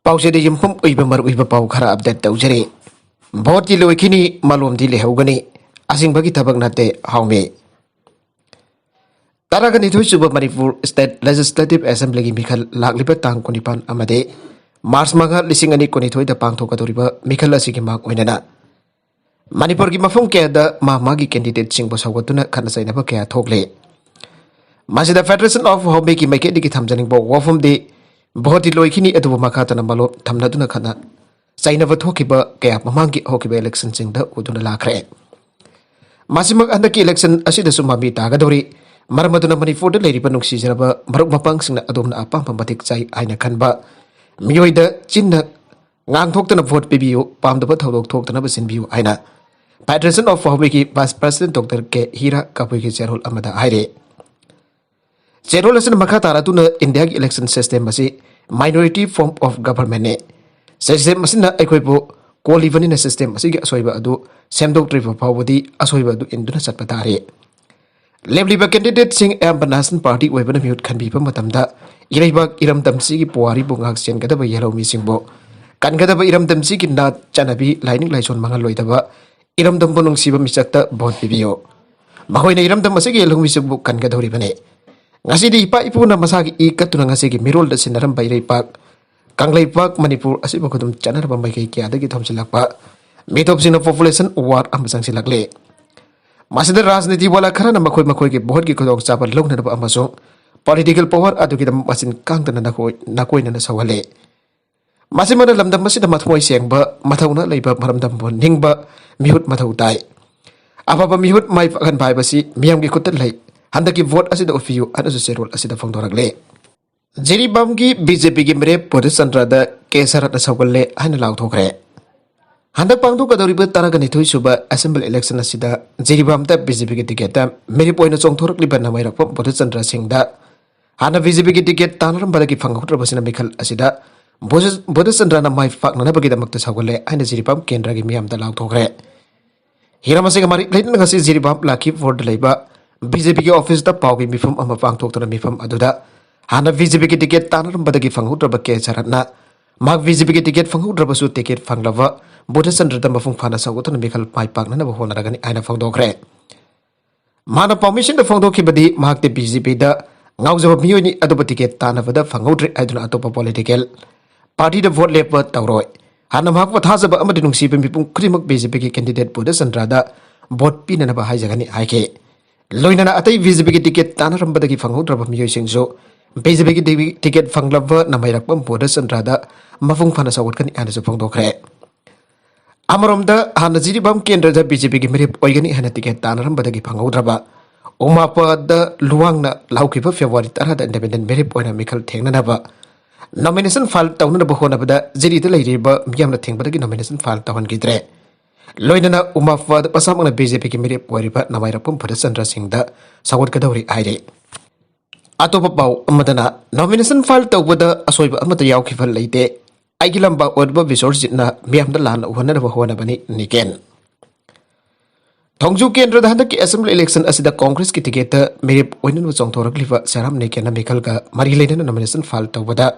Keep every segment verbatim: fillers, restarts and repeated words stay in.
ꯄꯥꯎꯆꯦꯗ ꯌꯨꯝꯐꯝ ꯑꯣꯏꯕ ꯃꯔꯨꯑꯣꯏꯕ ꯄꯥꯎ ꯈꯔ ꯑꯞꯗꯦꯠ ꯇꯧꯖꯔꯤ꯫ ꯚꯣꯠꯇꯤ ꯂꯣꯏꯈꯤꯅꯤ, ꯃꯥꯂꯣꯝꯗꯤ ꯂꯩꯍꯧꯒꯅꯤ, ꯑꯁꯤꯡꯕꯒꯤ ꯊꯕꯛ ꯅꯠꯇꯦ, ꯍꯥꯎꯃꯤ꯫ ꯇꯔꯥꯒ ꯅꯤꯊꯣꯏ ꯁꯨꯕ ꯃꯅꯤꯄꯨꯔ ꯁ꯭ꯇꯦꯠ ꯂꯦꯖꯤꯁꯂꯦꯇꯤꯚ ꯑꯦꯁꯦꯝꯕ꯭ꯂꯤꯒꯤ ꯃꯤꯈꯜ ꯂꯥꯛꯂꯤꯕ ꯇꯥꯡ ꯀꯨꯟꯅꯤꯄꯥꯟ ꯑꯃꯗꯤ ꯃꯥꯔꯆ ꯃꯉꯥ, ꯂꯤꯁꯤꯡ ꯑꯅꯤ ꯀꯨꯟꯅꯤꯊꯣꯏꯗ ꯄꯥꯡꯊꯣꯛꯀꯗꯧꯔꯤꯕ ꯃꯤꯈꯜ ꯑꯁꯤꯒꯤ ꯃꯥꯡ ꯑꯣꯏꯅꯅ ꯃꯅꯤꯄꯨꯔꯒꯤ ꯃꯐꯝ ꯀꯌꯥꯗ ꯃꯥ ꯃꯥꯒꯤ ꯀꯦꯟꯗꯤꯗꯦꯠꯁꯤꯡꯕꯨ ꯁꯧꯒꯠꯇꯨꯅ ꯈꯠꯅ ꯆꯩꯅꯕ ꯀꯌꯥ ꯊꯣꯛꯂꯤ꯫ ꯃꯁꯤꯗ Federation of ꯍꯥꯎꯃꯤꯒꯤ ꯃꯥꯏꯀꯩꯗꯒꯤ ꯊꯝꯖꯅꯤꯡꯕ ꯋꯥꯐꯝꯗꯤ, ꯚꯣꯠꯇꯤ ꯂꯣꯏꯈꯤꯅꯤ, ꯑꯗꯨꯕꯨ ꯃꯈꯥ ꯇꯥꯅ ꯃꯥꯂꯣꯝ ꯊꯝꯅꯗꯨꯅ ꯈꯠꯅ ꯆꯩꯅꯕ ꯊꯣꯛꯈꯤꯕ ꯀꯌꯥ ꯃꯃꯥꯡꯒꯤ ꯍꯧꯈꯤꯕ ꯏꯂꯦꯛꯁꯟꯁꯤꯡꯗ ꯎꯗꯨꯅ ꯂꯥꯛꯈ꯭ꯔꯦ꯫ ꯃꯁꯤꯃꯛ ꯍꯟꯗꯛꯀꯤ ꯏꯂꯦꯛꯁꯟ ꯑꯁꯤꯗꯁꯨ ꯃꯃꯤ ꯇꯥꯒꯗꯧꯔꯤ꯫ ꯃꯔꯝ ꯑꯗꯨꯅ ꯃꯅꯤꯄꯨꯔꯗ ꯂꯩꯔꯤꯕ ꯅꯨꯡꯁꯤꯖꯔꯕ ꯃꯔꯨꯞ ꯃꯄꯥꯡꯁꯤꯡꯅ ꯑꯗꯣꯝꯅ ꯑꯄꯥꯝꯕ ꯃꯇꯤꯛ ꯆꯥꯏ ꯍꯥꯏꯅ ꯈꯟꯕ ꯃꯤꯑꯣꯏꯗ ꯆꯤꯟꯅ ꯉꯥꯡꯊꯣꯛꯇꯅ ꯚꯣꯠ ꯄꯤꯕꯤꯌꯨ, ꯄꯥꯝꯗꯕ ꯊꯧꯗꯣꯛ ꯊꯣꯛꯇꯅꯕ ꯁꯤꯟꯕꯤꯌꯨ ꯍꯥꯏꯅ Federation of ꯍꯥꯎꯃꯤꯒꯤ Vice President Doctor ꯀꯦ ꯍꯤꯔꯥ ꯀꯕꯨꯏꯒꯤ ꯆꯦꯔꯣꯜ ꯑꯃꯗ ꯍꯥꯏꯔꯤ꯫ ꯆꯦꯔꯣꯜ ꯑꯁꯤꯅ ꯃꯈꯥ ꯇꯥꯔꯗꯨꯅ ꯏꯟꯗꯤꯌꯥꯒꯤ ꯏꯂꯦꯛꯁꯟ ꯁꯤꯁꯇꯦꯝ ꯑꯁꯤ minority form of governmentꯅꯤ꯫ ꯁꯤꯁꯇꯦꯝ ꯑꯁꯤꯅ ꯑꯩꯈꯣꯏꯕꯨ ꯀꯣꯜꯂꯤꯕꯅꯤꯅ ꯁꯤꯁꯇꯦꯝ ꯑꯁꯤꯒꯤ ꯑꯁꯣꯏꯕ ꯑꯗꯨ ꯁꯦꯝꯗꯣꯛꯇ꯭ꯔꯤꯕ ꯐꯥꯎꯕꯗꯤ ꯑꯁꯣꯏꯕ ꯑꯗꯨ ꯏꯟꯗꯨꯅ ꯆꯠꯄ ꯇꯥꯔꯤ꯫ ꯂꯦꯞꯂꯤꯕ ꯀꯦꯟꯗꯤꯗꯦꯠꯁꯤꯡ ꯑꯌꯥꯝꯕ ꯅꯦꯁꯅꯦꯜ ꯄꯥꯔꯇꯤ ꯑꯣꯏꯕꯅ ꯃꯤꯍꯨꯠ ꯈꯟꯕꯤꯕ ꯃꯇꯝꯗ ꯏꯔꯩꯕꯥꯛ ꯏꯔꯝꯗꯝꯁꯤꯒꯤ ꯄꯨꯋꯥꯔꯤꯕꯨ ꯉꯥꯛ ꯁꯦꯟꯒꯗꯕ ꯌꯦꯜꯍꯧꯃꯤꯁꯤꯡꯕꯨ ꯀꯟꯒꯗꯕ, ꯏꯔꯝꯗꯝꯁꯤꯒꯤ ꯅꯥꯠ ꯆꯠꯅꯕꯤ ꯂꯥꯏꯅꯤꯡ ꯂꯥꯏꯁꯣꯟ ꯃꯥꯡꯍꯜꯂꯣꯏꯗꯕ, ꯏꯔꯝꯗꯝꯕꯨ ꯅꯨꯡꯁꯤꯕ ꯃꯤꯁꯛꯇ ꯚꯣꯠ ꯄꯤꯕꯤꯌꯨ꯫ ꯃꯈꯣꯏꯅ ꯏꯔꯝꯗꯝ ꯑꯁꯤꯒꯤ ꯌꯦꯜꯍꯧꯃꯤꯁꯤꯡꯕꯨ ꯀꯟꯒꯗꯧꯔꯤꯕꯅꯤ꯫ ꯉꯁꯤꯗꯤ ꯏꯄꯥ ꯏꯄꯨꯅ ꯃꯁꯥꯒꯤ ꯏ ꯀꯠꯇꯨꯅ ꯉꯁꯤꯒꯤ ꯃꯤꯔꯣꯜꯗ ꯁꯤꯟꯅꯔꯝꯕ ꯏꯔꯩꯄꯥꯛ ꯀꯪꯂꯩꯄꯥꯛ ꯃꯅꯤꯄꯨꯔ ꯑꯁꯤꯕꯨ ꯈꯨꯗꯨꯝ ꯆꯟꯅꯔꯕ ꯃꯥꯏꯀꯩ ꯀꯌꯥꯗꯒꯤ ꯊꯣꯝꯖꯤꯜꯂꯛꯄ ꯃꯤꯇꯣꯞꯁꯤꯡꯅ population war ꯑꯃ ꯆꯪꯁꯤꯜꯂꯛꯂꯤ꯫ ꯃꯁꯤꯗ ꯔꯥꯖꯅꯤꯇꯤ ꯋꯥꯂꯥ ꯈꯔꯅ ꯃꯈꯣꯏ ꯃꯈꯣꯏꯒꯤ ꯚꯣꯠꯀꯤ ꯈꯨꯗꯣꯡꯆꯥꯕ ꯂꯧꯅꯅꯕ ꯑꯃꯁꯨꯡ political power ꯑꯗꯨꯒꯤꯗꯃꯛ ꯃꯆꯤꯟ ꯀꯥꯡꯗꯅ ꯅꯀꯣꯏ-, ꯅꯀꯣꯏꯅꯅ ꯁꯧꯍꯜꯂꯤ꯫ ꯃꯁꯤꯃꯅ ꯂꯝꯗꯝ ꯑꯁꯤꯗ ꯃꯊꯃꯣꯏ ꯁꯦꯡꯕ, ꯃꯊꯧꯅꯥ ꯂꯩꯕ, ꯃꯔꯝꯗꯝꯕꯨ ꯅꯤꯡꯕ ꯃꯤꯍꯨꯠ ꯃꯊꯧ ꯇꯥꯏ꯫ ꯑꯐꯕ ꯃꯤꯍꯨꯠ ꯃꯥꯏ ꯄꯥꯛꯍꯟꯕ ꯍꯥꯏꯕꯁꯤ ꯃꯤꯌꯥꯝꯒꯤ ꯈꯨꯠꯇ ꯂꯩ꯫ ꯍꯟꯗꯛꯀꯤ ꯚꯣꯠ ꯑꯁꯤꯗ ꯎꯠꯄꯤꯌꯨ ꯍꯥꯏꯅꯁꯨ ꯆꯦꯔꯣꯜ ꯑꯁꯤꯗ ꯐꯣꯡꯗꯣꯔꯛꯂꯦ꯫ ꯖꯤꯔꯤꯕꯥꯝꯒꯤ ꯕꯤ ꯖꯦ ꯄꯤꯒꯤ ꯃꯤꯔꯦꯞ ꯕꯣꯙꯆꯟꯗ꯭ꯔꯗ ꯀꯦ ꯁꯔꯠꯅ ꯁꯧꯒꯠꯂꯦ ꯍꯥꯏꯅ ꯂꯥꯎꯊꯣꯛꯈ꯭ꯔꯦ꯫ ꯍꯟꯗꯛ ꯄꯥꯡꯊꯣꯛꯀꯗꯧꯔꯤꯕ ꯇꯔꯥꯒ ꯅꯤꯊꯣꯏ ꯁꯨꯕ ꯑꯦꯁꯦꯝꯕ꯭ꯂꯤ ꯏꯂꯦꯛꯁꯟ ꯑꯁꯤꯗ ꯖꯤꯔꯤꯕꯥꯝꯗ ꯕꯤ ꯖꯦ ꯄꯤꯒꯤ ꯇꯤꯀꯦꯠꯇ ꯃꯤꯔꯦꯞ ꯑꯣꯏꯅ ꯆꯣꯡꯊꯣꯔꯛꯂꯤꯕ ꯅꯃꯥꯏꯔꯛꯄꯝ ꯕꯣꯙꯆꯟꯗ꯭ꯔ ꯁꯤꯡꯗ ꯍꯥꯟꯅ ꯕꯤ ꯖꯦ ꯄꯤꯒꯤ ꯇꯤꯀꯦꯠ ꯇꯥꯟꯅꯔꯝꯕꯗꯒꯤ ꯐꯪꯍꯧꯗ꯭ꯔꯕꯁꯤꯅ ꯃꯤꯈꯜ ꯑꯁꯤꯗ ꯕꯣꯙ-, ꯕꯣꯙꯆꯟꯗ꯭ꯔꯅ ꯃꯥꯏ ꯄꯥꯛꯅꯅꯕꯒꯤꯗꯃꯛꯇ ꯁꯧꯒꯠꯂꯦ ꯍꯥꯏꯅ ꯖꯤꯔꯤꯕꯥꯝ ꯀꯦꯟꯗ꯭ꯔꯒꯤ ꯃꯤꯌꯥꯝꯗ ꯂꯥꯎꯊꯣꯛꯈ꯭ꯔꯦ꯫ ꯍꯤꯔꯝ ꯑꯁꯤꯒ ꯃꯔꯤ ꯂꯩꯅꯅ ꯉꯁꯤ ꯖꯤꯔꯤꯕꯥꯝ ꯂꯈꯤꯄꯨꯔꯗ ꯂꯩꯕ ꯕꯤ ꯖꯦ ꯄꯤꯒꯤ ꯑꯣꯐꯤꯁꯇ ꯄꯥꯎꯒꯤ ꯃꯤꯐꯝ ꯑꯃ ꯄꯥꯡꯊꯣꯛꯇꯨꯅ ꯃꯤꯐꯝ ꯑꯗꯨꯗ ꯍꯥꯟꯅ ꯕꯤ ꯖꯦ ꯄꯤꯒꯤ ꯇꯤꯀꯦꯠ ꯇꯥꯟꯅꯔꯝꯕꯗꯒꯤ ꯐꯪꯍꯧꯗ꯭ꯔꯕ ꯀꯦ ꯁꯔꯠꯅ ꯃꯍꯥꯛ ꯕꯤ ꯖꯦ ꯄꯤꯒꯤ ꯇꯤꯀꯦꯠ ꯐꯪꯍꯧꯗ꯭ꯔꯕꯁꯨ ꯇꯤꯀꯦꯠ ꯐꯪꯂꯕ ꯕꯨꯙꯆꯟꯗ꯭ꯔꯗ ꯃꯄꯨꯡ ꯐꯥꯅ ꯁꯧꯒꯠꯇꯨꯅ ꯃꯤꯈꯜ ꯃꯥꯏ ꯄꯥꯛꯅꯅꯕ ꯍꯣꯠꯅꯔꯒꯅꯤ ꯍꯥꯏꯅ ꯐꯣꯡꯗꯣꯛꯈ꯭ꯔꯦ꯫ ꯃꯍꯥꯛꯅ ꯄꯥꯎꯃꯤꯁꯤꯡꯗ ꯐꯣꯡꯗꯣꯛꯈꯤꯕꯗꯤ ꯃꯍꯥꯛꯇꯤ ꯕꯤ ꯖꯦ ꯄꯤꯗ ꯉꯥꯎꯖꯕ ꯃꯤꯑꯣꯏꯅꯤ, ꯑꯗꯨꯕꯨ ꯇꯤꯀꯦꯠ ꯇꯥꯟꯅꯕꯗ ꯐꯪꯍꯧꯗ꯭ꯔꯦ ꯍꯥꯏꯗꯨꯅ ꯑꯇꯣꯞꯄ ꯄꯣꯂꯤꯇꯤꯀꯦꯜ ꯄꯥꯔꯇꯤꯗ ꯚꯣꯠ ꯂꯦꯞꯄ ꯇꯧꯔꯣꯏ꯫ ꯍꯥꯟꯅ ꯃꯍꯥꯛꯄꯨ ꯊꯥꯖꯕ ꯑꯃꯗꯤ ꯅꯨꯡꯁꯤꯕ ꯃꯤꯄꯨꯝ ꯈꯨꯗꯤꯡꯃꯛ ꯕꯤ ꯖꯦ ꯄꯤꯒꯤ ꯀꯦꯟꯗꯤꯗꯦꯠ ꯕꯨꯙꯆꯟꯗ꯭ꯔꯗ ꯚꯣꯠ ꯄꯤꯅꯅꯕ ꯍꯥꯏꯖꯒꯅꯤ ꯍꯥꯏꯈꯤ꯫ ꯂꯣꯏꯅꯅ ꯑꯇꯩ ꯕꯤ ꯖꯦ ꯄꯤꯒꯤ ꯇꯤꯀꯦꯠ ꯇꯥꯟꯅꯔꯝꯕꯗꯒꯤ ꯐꯪꯍꯧꯗ꯭ꯔꯕ ꯃꯤꯑꯣꯏꯁꯤꯡꯁꯨ ꯕꯤ ꯖꯦ ꯄꯤꯒꯤ ꯇꯤꯀꯦꯠ ꯐꯪꯂꯕ ꯅꯃꯥꯏꯔꯛꯄꯝ ꯕꯨꯙꯆꯟꯗ꯭ꯔꯗ ꯃꯄꯨꯡ ꯐꯥꯅ ꯁꯧꯒꯠꯀꯅꯤ ꯍꯥꯏꯅꯁꯨ ꯐꯣꯡꯗꯣꯛꯈ꯭ꯔꯦ꯫ ꯑꯃꯔꯣꯝꯗ, ꯍꯥꯟꯅ ꯖꯤꯔꯤꯕꯥꯝ ꯀꯦꯟꯗ꯭ꯔꯗ ꯕꯤ ꯖꯦ ꯄꯤꯒꯤ ꯃꯤꯔꯦꯞ ꯑꯣꯏꯒꯅꯤ ꯍꯥꯏꯅ ꯇꯤꯀꯦꯠ ꯇꯥꯟꯅꯔꯝꯕꯗꯒꯤ ꯐꯪꯍꯧꯗ꯭ꯔꯕ ꯎꯃꯥꯄꯗ ꯂꯨꯋꯥꯡꯅ ꯂꯥꯎꯈꯤꯕ ꯐꯦꯕ꯭ꯔꯨꯋꯥꯔꯤ ꯇꯔꯥꯗ ꯏꯟꯗꯤꯄꯦꯟꯗꯦꯟ ꯃꯤꯔꯦꯞ ꯑꯣꯏꯅ ꯃꯤꯈꯜ ꯊꯦꯡꯅꯅꯕ ꯅꯣꯃꯤꯅꯦꯁꯟ ꯐꯥꯏꯜ ꯇꯧꯅꯅꯕ ꯍꯣꯠꯅꯕꯗ ꯖꯤꯔꯤꯗ ꯂꯩꯔꯤꯕ ꯃꯤꯌꯥꯝꯅ ꯊꯤꯡꯕꯗꯒꯤ ꯅꯣꯃꯤꯅꯦꯁꯟ ꯐꯥꯏꯜ ꯇꯧꯍꯟꯈꯤꯗ꯭ꯔꯦ꯫ ꯂꯣꯏꯅꯅ ꯎꯃꯥꯄꯗ ꯃꯁꯥꯃꯛꯅ ꯕꯤ ꯖꯦ ꯄꯤꯒꯤ ꯃꯤꯔꯦꯞ ꯑꯣꯏꯔꯤꯕ ꯅꯃꯥꯏꯔꯛꯄꯝ ꯐꯨꯗꯆꯟꯗ꯭ꯔ ꯁꯤꯡꯗ ꯁꯧꯒꯠꯀꯗꯧꯔꯤ ꯍꯥꯏꯔꯤ꯫ ꯑꯇꯣꯞꯄ ꯄꯥꯎ ꯑꯃꯗꯅ, ꯅꯣꯃꯤꯅꯦꯁꯟ ꯐꯥꯏꯜ ꯇꯧꯕꯗ ꯑꯁꯣꯏꯕ ꯑꯃꯠꯇ ꯌꯥꯎꯈꯤꯕ ꯂꯩꯇꯦ, ꯑꯩꯒꯤ ꯂꯝꯕꯥ ꯑꯣꯏꯔꯤꯕ ꯕꯤꯁꯣꯔꯖꯤꯠꯅ ꯃꯤꯌꯥꯝꯗ ꯂꯥꯟꯅ ꯎꯍꯟꯅꯅꯕ ꯍꯣꯠꯅꯕꯅꯤ, ꯅꯤꯀꯦꯟ꯫ ꯊꯣꯡꯖꯨ ꯀꯦꯟꯗ꯭ꯔꯗ ꯍꯟꯗꯛꯀꯤ ꯑꯦꯁꯦꯝꯕ꯭ꯂꯤ ꯏꯂꯦꯛꯁꯟ ꯑꯁꯤꯗ ꯀꯣꯡꯒ꯭ꯔꯦꯁꯀꯤ ꯇꯤꯀꯦꯠꯇ ꯃꯤꯔꯦꯞ ꯑꯣꯏꯅꯅꯕ ꯆꯣꯡꯊꯣꯔꯛꯂꯤꯕ ꯁꯦꯔꯥꯝ ꯅꯤꯀꯦꯟꯅ ꯃꯤꯈꯜꯒ ꯃꯔꯤ ꯂꯩꯅꯅ ꯅꯣꯃꯤꯅꯦꯁꯟ ꯐꯥꯏꯜ ꯇꯧꯕꯗ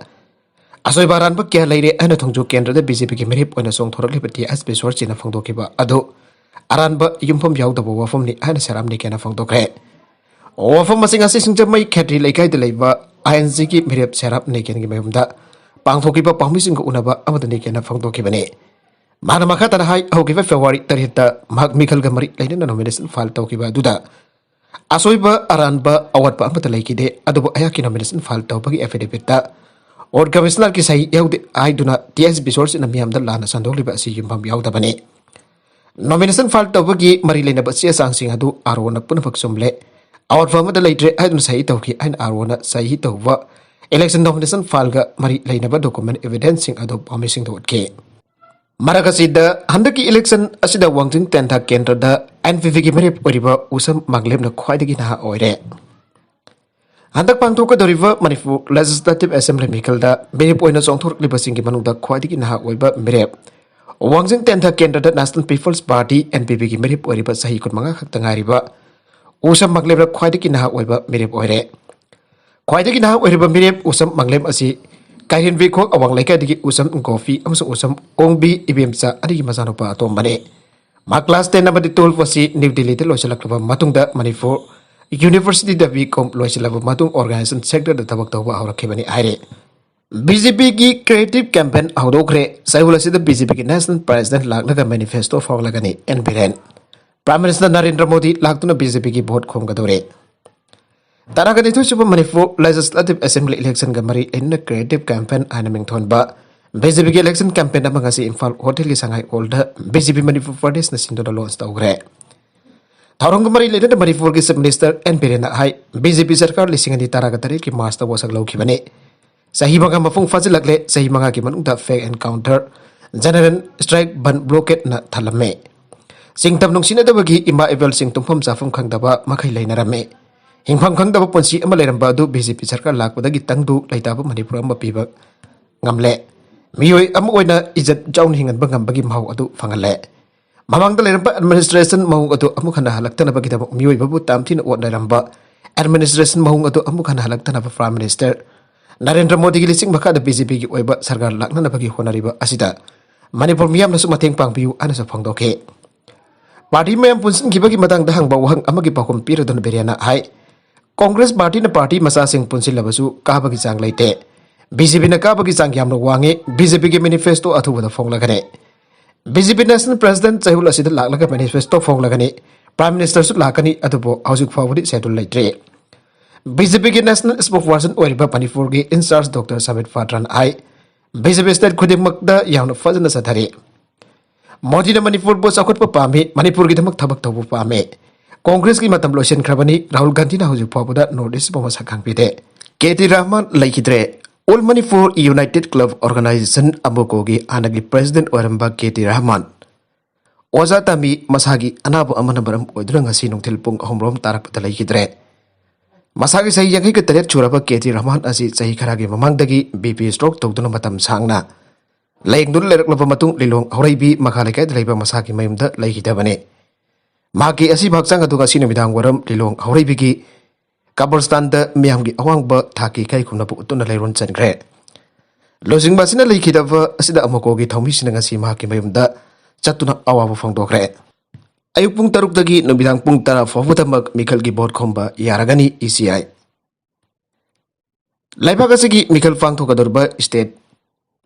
ꯑꯁꯣꯏꯕ ꯑꯔꯥꯟꯕ ꯀꯌꯥ ꯂꯩꯔꯦ ꯍꯥꯏꯅ ꯊꯣꯡꯖꯨ ꯀꯦꯟꯗ꯭ꯔꯗ ꯕꯤ ꯖꯦ ꯄꯤꯒꯤ ꯃꯤꯔꯦꯞ ꯑꯣꯏꯅ ꯆꯣꯡꯊꯣꯔꯛꯂꯤꯕ ꯇꯤ ꯑꯦꯁ ꯕꯤꯁꯣꯔꯖꯤꯠꯅ ꯐꯣꯡꯗꯣꯛꯈꯤꯕ ꯑꯗꯨ ꯑꯔꯥꯟꯕ, ꯌꯨꯝꯐꯝ ꯌꯥꯎꯗꯕ ꯋꯥꯐꯝꯅꯤ ꯍꯥꯏꯅ ꯁꯦꯔꯥꯝ ꯅꯤꯀꯦꯟꯅ ꯐꯣꯡꯗꯣꯛꯈ꯭ꯔꯦ꯫ ꯋꯥꯐꯝ ꯑꯁꯤꯡ ꯑꯁꯤ ꯁꯤꯡꯖꯃꯩ ꯈꯦꯇ꯭ꯔꯤ ꯂꯩꯀꯥꯏꯗ ꯂꯩꯕ ꯑꯥꯏ ꯑꯦꯟ ꯖꯤꯒꯤ ꯃꯤꯔꯦꯞ ꯁꯦꯔꯥꯞ ꯅꯤꯀꯦꯟꯒꯤ ꯃꯌꯨꯝꯗ ꯄꯥꯡꯊꯣꯛꯈꯤꯕ ꯄꯥꯎꯃꯤꯁꯤꯡꯒ ꯎꯅꯕ ꯑꯃꯗ ꯅꯤꯀꯦꯟꯅ ꯐꯣꯡꯗꯣꯛꯈꯤꯕꯅꯤ꯫ ꯃꯍꯥꯛꯅ ꯃꯈꯥ ꯇꯥꯅ ꯍꯥꯏ, ꯍꯧꯈꯤꯕ ꯐꯦꯕ꯭ꯔꯨꯋꯥꯔꯤ ꯇꯔꯦꯠꯇ ꯃꯍꯥꯛ ꯃꯤꯈꯜꯒ ꯃꯔꯤ ꯂꯩꯅꯅ ꯅꯣꯃꯤꯅꯦꯁꯟ ꯐꯥꯏꯜ ꯇꯧꯈꯤꯕ ꯑꯗꯨꯗ ꯑꯁꯣꯏꯕ ꯑꯔꯥꯟꯕ ꯑꯋꯥꯠꯄ ꯑꯃꯠꯇ ꯂꯩꯈꯤꯗꯦ, ꯑꯗꯨꯕꯨ ꯑꯩꯍꯥꯛꯀꯤ ꯅꯣꯃꯤꯅꯦꯁꯟ ꯐꯥꯏꯜ ꯇꯧꯕꯒꯤ ꯑꯦꯐꯤꯗꯦꯚꯤꯠꯇ ꯋꯥꯔꯗ ꯀꯃꯤꯁꯅꯔꯒꯤ ꯁꯍꯤ ꯌꯥꯎꯗꯦ ꯍꯥꯏꯗꯨꯅ ꯇꯤ ꯑꯦꯁ ꯕꯤꯁꯣꯔꯁꯤꯅ ꯃꯤꯌꯥꯝꯗ ꯂꯥꯟꯅ ꯁꯟꯗꯣꯛꯂꯤꯕ ꯑꯁꯤ ꯌꯨꯝꯐꯝ ꯌꯥꯎꯗꯕꯅꯤ꯫ ꯅꯣꯃꯤꯅꯦꯁꯟ ꯐꯥꯏꯜ ꯇꯧꯕꯒꯤ ꯃꯔꯤ ꯂꯩꯅꯕ ꯆꯦ ꯆꯥꯡꯁꯤꯡ ꯑꯗꯨ ꯑꯥꯔ ꯑꯣꯅ ꯄꯨꯝꯅꯃꯛ ꯆꯨꯝꯂꯦ, ꯑꯋꯥꯠꯄ ꯑꯃꯠꯇ ꯂꯩꯇ꯭ꯔꯦ ꯍꯥꯏꯗꯨꯅ ꯁꯍꯤ ꯇꯧꯈꯤ ꯍꯥꯏꯅ ꯑꯥꯔ ꯑꯣꯅ ꯁꯍꯤ ꯇꯧꯕ ꯏꯂꯦꯛꯁꯟ ꯅꯣꯃꯤꯅꯦꯁꯟ ꯐꯥꯏꯜꯒ ꯃꯔꯤ ꯂꯩꯅꯕ ꯗꯣꯀꯨꯃꯦꯟ ꯏꯚꯤꯗꯦꯟꯁꯁꯤꯡ ꯑꯗꯨ ꯄꯥꯎꯃꯤꯁꯤꯡꯗ ꯎꯠꯈꯤ꯫ ꯃꯔꯛ ꯑꯁꯤꯗ, ꯍꯟꯗꯛꯀꯤ ꯏꯂꯦꯛꯁꯟ ꯑꯁꯤꯗ ꯋꯥꯡꯖꯤꯡ ꯇꯦꯟꯊꯥ ꯀꯦꯟꯗ꯭ꯔꯗ ꯑꯦꯟ ꯄꯤ ꯄꯤꯒꯤ ꯃꯤꯔꯦꯞ ꯑꯣꯏꯔꯤꯕ ꯎꯁꯝ ꯃꯥꯡꯂꯦꯝꯅ ꯈ꯭ꯋꯥꯏꯗꯒꯤ ꯅꯍꯥ ꯑꯣꯏꯔꯦ꯫ ꯍꯟꯗꯛ ꯄꯥꯡꯊꯣꯛꯀꯗꯧꯔꯤꯕ ꯃꯅꯤꯄꯨꯔ ꯂꯦꯖꯤꯁꯂꯦꯇꯤꯚ ꯑꯦꯁꯦꯝꯕ꯭ꯂꯤ ꯃꯤꯈꯜꯗ ꯃꯤꯔꯦꯞ ꯑꯣꯏꯅ ꯆꯣꯡꯊꯣꯔꯛꯂꯤꯕꯁꯤꯡꯒꯤ ꯃꯅꯨꯡꯗ ꯈ꯭ꯋꯥꯏꯗꯒꯤ ꯅꯍꯥ ꯑꯣꯏꯕ ꯃꯤꯔꯦꯞ, ꯋꯥꯡꯖꯤꯡ ꯇꯦꯟꯊꯥ ꯀꯦꯟꯗ꯭ꯔꯗ national people's party, N P ꯄꯤꯒꯤ ꯃꯤꯔꯦꯞ ꯑꯣꯏꯔꯤꯕ ꯆꯍꯤ ꯀꯨꯟꯃꯉꯥ ꯈꯛꯇ ꯉꯥꯏꯔꯤꯕ ꯎꯁꯝ ꯃꯥꯡꯂꯦꯝꯅ ꯈ꯭ꯋꯥꯏꯗꯒꯤ ꯅꯍꯥ ꯑꯣꯏꯕ ꯃꯤꯔꯦꯞ ꯑꯣꯏꯔꯦ꯫ ꯈ꯭ꯋꯥꯏꯗꯒꯤ ꯅꯍꯥ ꯑꯣꯏꯔꯤꯕ ꯃꯤꯔꯦꯞ ꯎꯁꯝ ꯃꯥꯡꯂꯦꯝ ꯑꯁꯤ ꯀꯥꯏꯔꯦꯟꯕꯤ ꯈꯣꯛ ꯑꯋꯥꯡ ꯂꯩꯀꯥꯏꯗꯒꯤ ꯎꯆꯝ ꯒꯣꯄꯤ ꯑꯃꯁꯨꯡ ꯎꯆꯝ ꯀꯣꯡꯕꯤ ꯏꯕꯦꯝꯆꯥ ꯑꯅꯤꯒꯤ ꯃꯆꯥꯅꯨꯄꯥ ꯑꯇꯣꯝꯕꯅꯤ꯫ ꯃꯍꯥꯛ ꯀ꯭ꯂꯥꯁ ꯇꯦꯟ ꯑꯃꯗꯤ ꯇꯨꯋꯦꯜꯐ ꯑꯁꯤ ꯅ꯭ꯌꯨ ꯗꯤꯜꯂꯤꯗ ꯂꯣꯏꯁꯤꯜꯂꯛꯂꯕ ꯃꯇꯨꯡꯗ ꯃꯅꯤꯄꯨꯔ ꯌꯨꯅꯤꯚꯔꯁꯤꯇꯤꯗ ꯕꯤ ꯀꯣꯝ ꯂꯣꯏꯁꯤꯜꯂꯕ ꯃꯇꯨꯡ ꯑꯣꯔꯒꯅꯥꯏꯖꯦꯁꯟ ꯁꯦꯛꯇꯔꯗ ꯊꯕꯛ ꯇꯧꯕ ꯍꯧꯔꯛꯈꯤꯕꯅꯤ ꯍꯥꯏꯔꯤ꯫ ꯕꯤ ꯖꯦ ꯄꯤꯒꯤ ꯀ꯭ꯔꯤꯌꯦꯇꯤꯚ ꯀꯦꯝꯄꯦꯟ ꯍꯧꯗꯣꯛꯈ꯭ꯔꯦ꯫ ꯆꯌꯣꯜ ꯑꯁꯤꯗ ꯕꯤ ꯖꯦ ꯄꯤꯒꯤ ꯅꯦꯁꯅꯦꯜ ꯄ꯭ꯔꯦꯁꯤꯗꯦꯟꯠ ꯂꯥꯛꯂꯒ ꯃꯦꯅꯤꯐꯦꯁꯇꯣ ꯐꯣꯡꯂꯒꯅꯤ N Biren. Prime minister Narendra Modi ꯂꯥꯛꯇꯨꯅ ꯕꯤ ꯖꯦ ꯄꯤꯒꯤ ꯚꯣꯠ ꯈꯣꯝꯒꯗꯧꯔꯦ꯫ ꯇꯔꯥꯒ ꯅꯤꯊꯣꯏ ꯁꯨꯕ ꯃꯅꯤꯄꯨꯔ ꯂꯦꯖꯤꯁꯂꯦꯇꯤꯚ ꯑꯦꯁꯦꯝꯕ꯭ꯂꯤ ꯏꯂꯦꯛꯁꯟꯒ ꯃꯔꯤ ꯂꯩꯅꯅ ꯀ꯭ꯔꯤꯌꯦꯇꯤꯚ ꯀꯦꯝꯄꯦꯟ ꯍꯥꯏꯅ ꯃꯤꯡꯊꯣꯟꯕ ꯕꯤ ꯖꯦ ꯄꯤꯒꯤ ꯏꯂꯦꯛꯁꯟ ꯀꯦꯝꯄꯦꯟ ꯑꯃ ꯉꯁꯤ ꯏꯝꯐꯥꯜ ꯍꯣꯇꯦꯜꯒꯤ ꯁꯉꯥꯏ ꯍꯣꯜꯗ ꯕꯤ ꯖꯦ ꯄꯤ ꯃꯅꯤꯄꯨꯔ ꯄ꯭ꯔꯗꯦꯁꯅ ꯁꯤꯟꯗꯨꯅ ꯂꯣꯟꯆ ꯇꯧꯈ꯭ꯔꯦ꯫ ꯊꯧꯔꯝꯒ ꯃꯔꯤ ꯂꯩꯅꯅ ꯃꯅꯤꯄꯨꯔꯒꯤ ꯆꯤꯐ ꯃꯤꯅꯤꯁꯇꯔ ꯑꯦꯟ ꯕꯤꯔꯦꯟꯅ ꯍꯥꯏ, ꯕꯤ ꯖꯦ ꯄꯤ ꯁꯔꯀꯥꯔ ꯂꯤꯁꯤꯡ ꯑꯅꯤ ꯇꯔꯥꯒ ꯇꯔꯦꯠꯀꯤ ꯃꯥꯔꯆꯇ ꯋꯥꯁꯛ ꯂꯧꯈꯤꯕꯅꯤ꯫ ꯆꯍꯤ ꯃꯉꯥ ꯃꯄꯨꯡ ꯐꯥꯖꯤꯜꯂꯛꯂꯦ꯫ ꯆꯍꯤ ꯃꯉꯥꯒꯤ ꯃꯅꯨꯡꯗ ꯐꯦꯛ ꯑꯦꯟꯀꯥꯎꯟꯇꯔ, ꯖꯦꯅꯔꯦꯜ ꯁ꯭ꯇ꯭ꯔꯥꯏꯛ, ꯕꯟ ꯕ꯭ꯂꯣꯀꯦꯠꯅ ꯊꯜꯂꯝꯃꯦ꯫ ꯆꯤꯡꯇꯝ ꯅꯨꯡꯁꯤꯅꯗꯕꯒꯤ ꯏꯃꯥ ꯏꯕꯦꯜꯁꯤꯡ ꯇꯨꯝꯐꯝ ꯆꯥꯐꯝ ꯈꯪꯗꯕ ꯃꯈꯩ ꯂꯩꯅꯔꯝꯃꯤ꯫ ꯍꯤꯡꯐꯝ ꯈꯪꯗꯕ ꯄꯨꯟꯁꯤ ꯑꯃ ꯂꯩꯔꯝꯕ ꯑꯗꯨ ꯕꯤ ꯖꯦ ꯄꯤ ꯁꯔꯀꯥꯔ ꯂꯥꯛꯄꯗꯒꯤ ꯇꯪꯗꯨ ꯂꯩꯇꯥꯕ ꯃꯅꯤꯄꯨꯔ ꯑꯃ ꯄꯤꯕ ꯉꯝꯂꯦ꯫ ꯃꯤꯑꯣꯏ ꯑꯃ ꯑꯣꯏꯅ ꯏꯖꯠ ꯆꯥꯎꯅ ꯍꯤꯡꯍꯟꯕ ꯉꯝꯕꯒꯤ ꯃꯍꯥꯎ ꯑꯗꯨ ꯐꯪꯍꯜꯂꯦ꯫ ꯃꯃꯥꯡꯗ ꯂꯩꯔꯝꯕ ꯑꯦꯗꯃꯤꯅꯤꯁꯇ꯭ꯔꯦꯁꯟ ꯃꯑꯣꯡ ꯑꯗꯨ ꯑꯃꯨꯛ ꯍꯟꯅ ꯍꯜꯂꯛꯇꯅꯕꯒꯤꯗꯃꯛ ꯃꯤꯑꯣꯏꯕꯕꯨ ꯇꯝꯊꯤꯅ ꯑꯣꯠꯅꯔꯝꯕ ꯑꯦꯗꯃꯤꯅꯤꯁꯇ꯭ꯔꯦꯁꯟ ꯃꯑꯣꯡ ꯑꯗꯨ ꯑꯃꯨꯛ ꯍꯟꯅ ꯍꯜꯂꯛꯇꯅꯕ ꯄ꯭ꯔꯥꯏꯝ ꯃꯤꯅꯤꯁꯇꯔ ꯅꯔꯦꯟꯗ꯭ꯔ ꯃꯣꯗꯤꯒꯤ ꯂꯤꯆꯤꯡ ꯃꯈꯥꯗ ꯕꯤ ꯖꯦ ꯄꯤꯒꯤ ꯑꯣꯏꯕ ꯁꯔꯀꯥꯔ ꯂꯥꯛꯅꯅꯕꯒꯤ ꯍꯣꯠꯅꯔꯤꯕ ꯑꯁꯤꯗ ꯃꯅꯤꯄꯨꯔ ꯃꯤꯌꯥꯝꯅꯁꯨ ꯃꯇꯦꯡ ꯄꯥꯡꯕꯤꯌꯨ ꯍꯥꯏꯅꯁꯨ ꯐꯣꯡꯗꯣꯛꯈꯤ꯫ ꯄꯥꯔꯇꯤ ꯃꯌꯥꯝ ꯄꯨꯟꯁꯤꯟꯈꯤꯕꯒꯤ ꯃꯇꯥꯡꯗ ꯍꯪꯕ ꯋꯥꯍꯪ ꯑꯃꯒꯤ ꯄꯥꯎꯈꯨꯝ ꯄꯤꯔꯗꯨꯅ ꯕꯤꯔꯦꯟꯅ ꯍꯥꯏ, ꯀꯣꯡꯒ꯭ꯔꯦꯁ ꯄꯥꯔꯇꯤꯅ ꯄꯥꯔꯇꯤ ꯃꯆꯥꯁꯤꯡ ꯄꯨꯟꯁꯤꯜꯂꯕꯁꯨ ꯀꯥꯕꯒꯤ ꯆꯥꯡ ꯂꯩꯇꯦ꯫ ꯕꯤ ꯖꯦ ꯄꯤꯅ ꯀꯥꯕꯒꯤ ꯆꯥꯡ ꯌꯥꯝꯅ ꯋꯥꯡꯉꯤ꯫ ꯕꯤ ꯖꯦ ꯄꯤꯒꯤ ꯃꯦꯅꯤꯐꯦꯁꯇꯣ ꯑꯊꯨꯕꯗ ꯐꯣꯡꯂꯒꯅꯤ꯫ ꯕꯤ ꯖꯦ ꯄꯤ ꯅꯦꯁꯅꯦꯜ ꯄ꯭ꯔꯦꯁꯤꯗꯦꯟꯠ ꯆꯌꯣꯜ ꯑꯁꯤꯗ ꯂꯥꯛꯂꯒ ꯃꯦꯅꯤꯐꯦꯁꯇꯣ ꯐꯣꯡꯂꯒꯅꯤ꯫ ꯄ꯭ꯔꯥꯏꯝ ꯃꯤꯅꯤꯁꯇꯔꯁꯨ ꯂꯥꯛꯀꯅꯤ, ꯑꯗꯨꯕꯨ ꯍꯧꯖꯤꯛ ꯐꯥꯎꯕꯗꯤ ꯁꯦꯗꯨꯜ ꯂꯩꯇ꯭ꯔꯤ꯫ ꯕꯤ ꯖꯦ ꯄꯤꯒꯤ ꯅꯦꯁꯅꯦꯜ ꯁ꯭ꯄꯣꯛꯁꯄꯔꯁꯟ ꯑꯣꯏꯔꯤꯕ ꯃꯅꯤꯄꯨꯔꯒꯤ ꯏꯟꯆꯥꯔꯖ ꯗꯣꯛꯇꯔ ꯁꯃꯤꯠ ꯄꯥꯇ꯭ꯔꯅ ꯍꯥꯏ, ꯕꯤ ꯖꯦ ꯄꯤ ꯁ꯭ꯇꯦꯠ ꯈꯨꯗꯤꯡꯃꯛꯇ ꯌꯥꯝꯅ ꯐꯖꯅ ꯆꯠꯊꯔꯤ꯫ ꯃꯣꯗꯤꯅ ꯃꯅꯤꯄꯨꯔꯕꯨ ꯆꯥꯎꯈꯠꯄ ꯄꯥꯝꯃꯤ, ꯃꯅꯤꯄꯨꯔꯒꯤꯗꯃꯛ ꯊꯕꯛ ꯇꯧꯕ ꯄꯥꯝꯃꯤ꯫ ꯀꯣꯡꯒ꯭ꯔꯦꯁꯀꯤ ꯃꯇꯝ ꯂꯣꯏꯁꯤꯟꯈ꯭ꯔꯕꯅꯤ, ꯔꯥꯍꯨꯜ ꯒꯥꯟꯙꯤꯅ ꯍꯧꯖꯤꯛ ꯐꯥꯎꯕꯗ ꯅꯣꯔꯠ ꯏꯁꯄꯨ ꯃꯁꯛ ꯈꯪꯕꯤꯗꯦ꯫ ꯀꯦ ꯇꯤ ꯔꯍꯃꯥꯟ ꯂꯩꯈꯤꯗ꯭ꯔꯦ꯫ All Manipur United Club Organization, ꯑꯃꯨꯀꯣꯒꯤ ꯍꯥꯟꯅꯒꯤ ꯄ꯭ꯔꯦꯁꯤꯗꯦꯟꯠ ꯑꯣꯏꯔꯝꯕ ꯀꯦ ꯇꯤ ꯔꯍꯃꯥꯟ, ꯑꯣꯖꯥ ꯇꯥꯃꯤ, ꯃꯁꯥꯒꯤ ꯑꯅꯥꯕ ꯑꯃꯅ ꯃꯔꯝ ꯑꯣꯏꯗꯨꯅ ꯉꯁꯤ ꯅꯨꯡꯊꯤꯜ ꯄꯨꯡ ꯑꯍꯨꯝ ꯔꯣꯝ ꯇꯥꯔꯛꯄꯗ ꯂꯩꯈꯤꯗ꯭ꯔꯦ꯫ ꯃꯁꯥꯒꯤ ꯆꯍꯤ ꯌꯥꯡꯈꯩꯒ ꯇꯔꯦꯠ ꯁꯨꯔꯕ ꯀꯦ ꯇꯤ ꯔꯍꯃꯥꯟ ꯑꯁꯤ ꯆꯍꯤ ꯈꯔꯒꯤ ꯃꯃꯥꯡꯗꯒꯤ ꯕꯤ ꯄꯤ ꯁ꯭ꯇ꯭ꯔꯣꯛ ꯇꯧꯗꯨꯅ ꯃꯇꯝ ꯁꯥꯡꯅ ꯂꯥꯌꯦꯡꯗꯨꯅ ꯂꯩꯔꯛꯂꯕ ꯃꯇꯨꯡ, ꯂꯤꯂꯣꯡ ꯍꯧꯔꯩꯕꯤ ꯃꯈꯥ ꯂꯩꯀꯥꯏꯗ ꯂꯩꯕ ꯃꯁꯥꯒꯤ ꯃꯌꯨꯝꯗ ꯂꯩꯈꯤꯗꯕꯅꯤ꯫ ꯃꯍꯥꯛꯀꯤ ꯑꯁꯤꯕ ꯍꯛꯆꯥꯡ ꯑꯗꯨ ꯉꯁꯤ ꯅꯨꯃꯤꯗꯥꯡ ꯋꯥꯏꯔꯝ ꯂꯤꯂꯣꯡ ꯍꯧꯔꯩꯕꯤꯒꯤ ꯀꯕꯔꯁꯇꯥꯟꯗ ꯃꯤꯌꯥꯝꯒꯤ ꯑꯋꯥꯡꯕ ꯊꯥꯛꯀꯤ ꯏꯀꯥꯏ ꯈꯨꯝꯅꯕ ꯎꯠꯇꯨꯅ ꯂꯩꯔꯣꯟ ꯆꯟꯈ꯭ꯔꯦ꯫ ꯂꯨꯆꯤꯡꯕ ꯑꯁꯤꯅ ꯂꯩꯈꯤꯗꯕ ꯑꯁꯤꯗ ꯑꯃꯣꯀꯣꯒꯤ ꯊꯧꯃꯤꯁꯤꯡꯅ ꯉꯁꯤ ꯃꯍꯥꯛꯀꯤ ꯃꯌꯨꯝꯗ ꯆꯠꯇꯨꯅ ꯑꯋꯥꯕ ꯐꯣꯡꯗꯣꯛꯈ꯭ꯔꯦ꯫ ꯑꯌꯨꯛ ꯄꯨꯡ ꯇꯔꯨꯛꯇꯒꯤ ꯅꯨꯃꯤꯗꯥꯡ ꯄꯨꯡ ꯇꯔꯥ ꯐꯥꯎꯕꯗꯃꯛ ꯃꯤꯈꯜꯒꯤ ꯚꯣꯠ ꯈꯣꯝꯕ ꯌꯥꯔꯒꯅꯤ ꯏ ꯁꯤ ꯑꯥꯏ꯫ ꯂꯩꯕꯥꯛ ꯑꯁꯤꯒꯤ ꯃꯤꯈꯜ ꯄꯥꯡꯊꯣꯛꯀꯗꯧꯔꯤꯕ ꯁ꯭ꯇꯦꯠ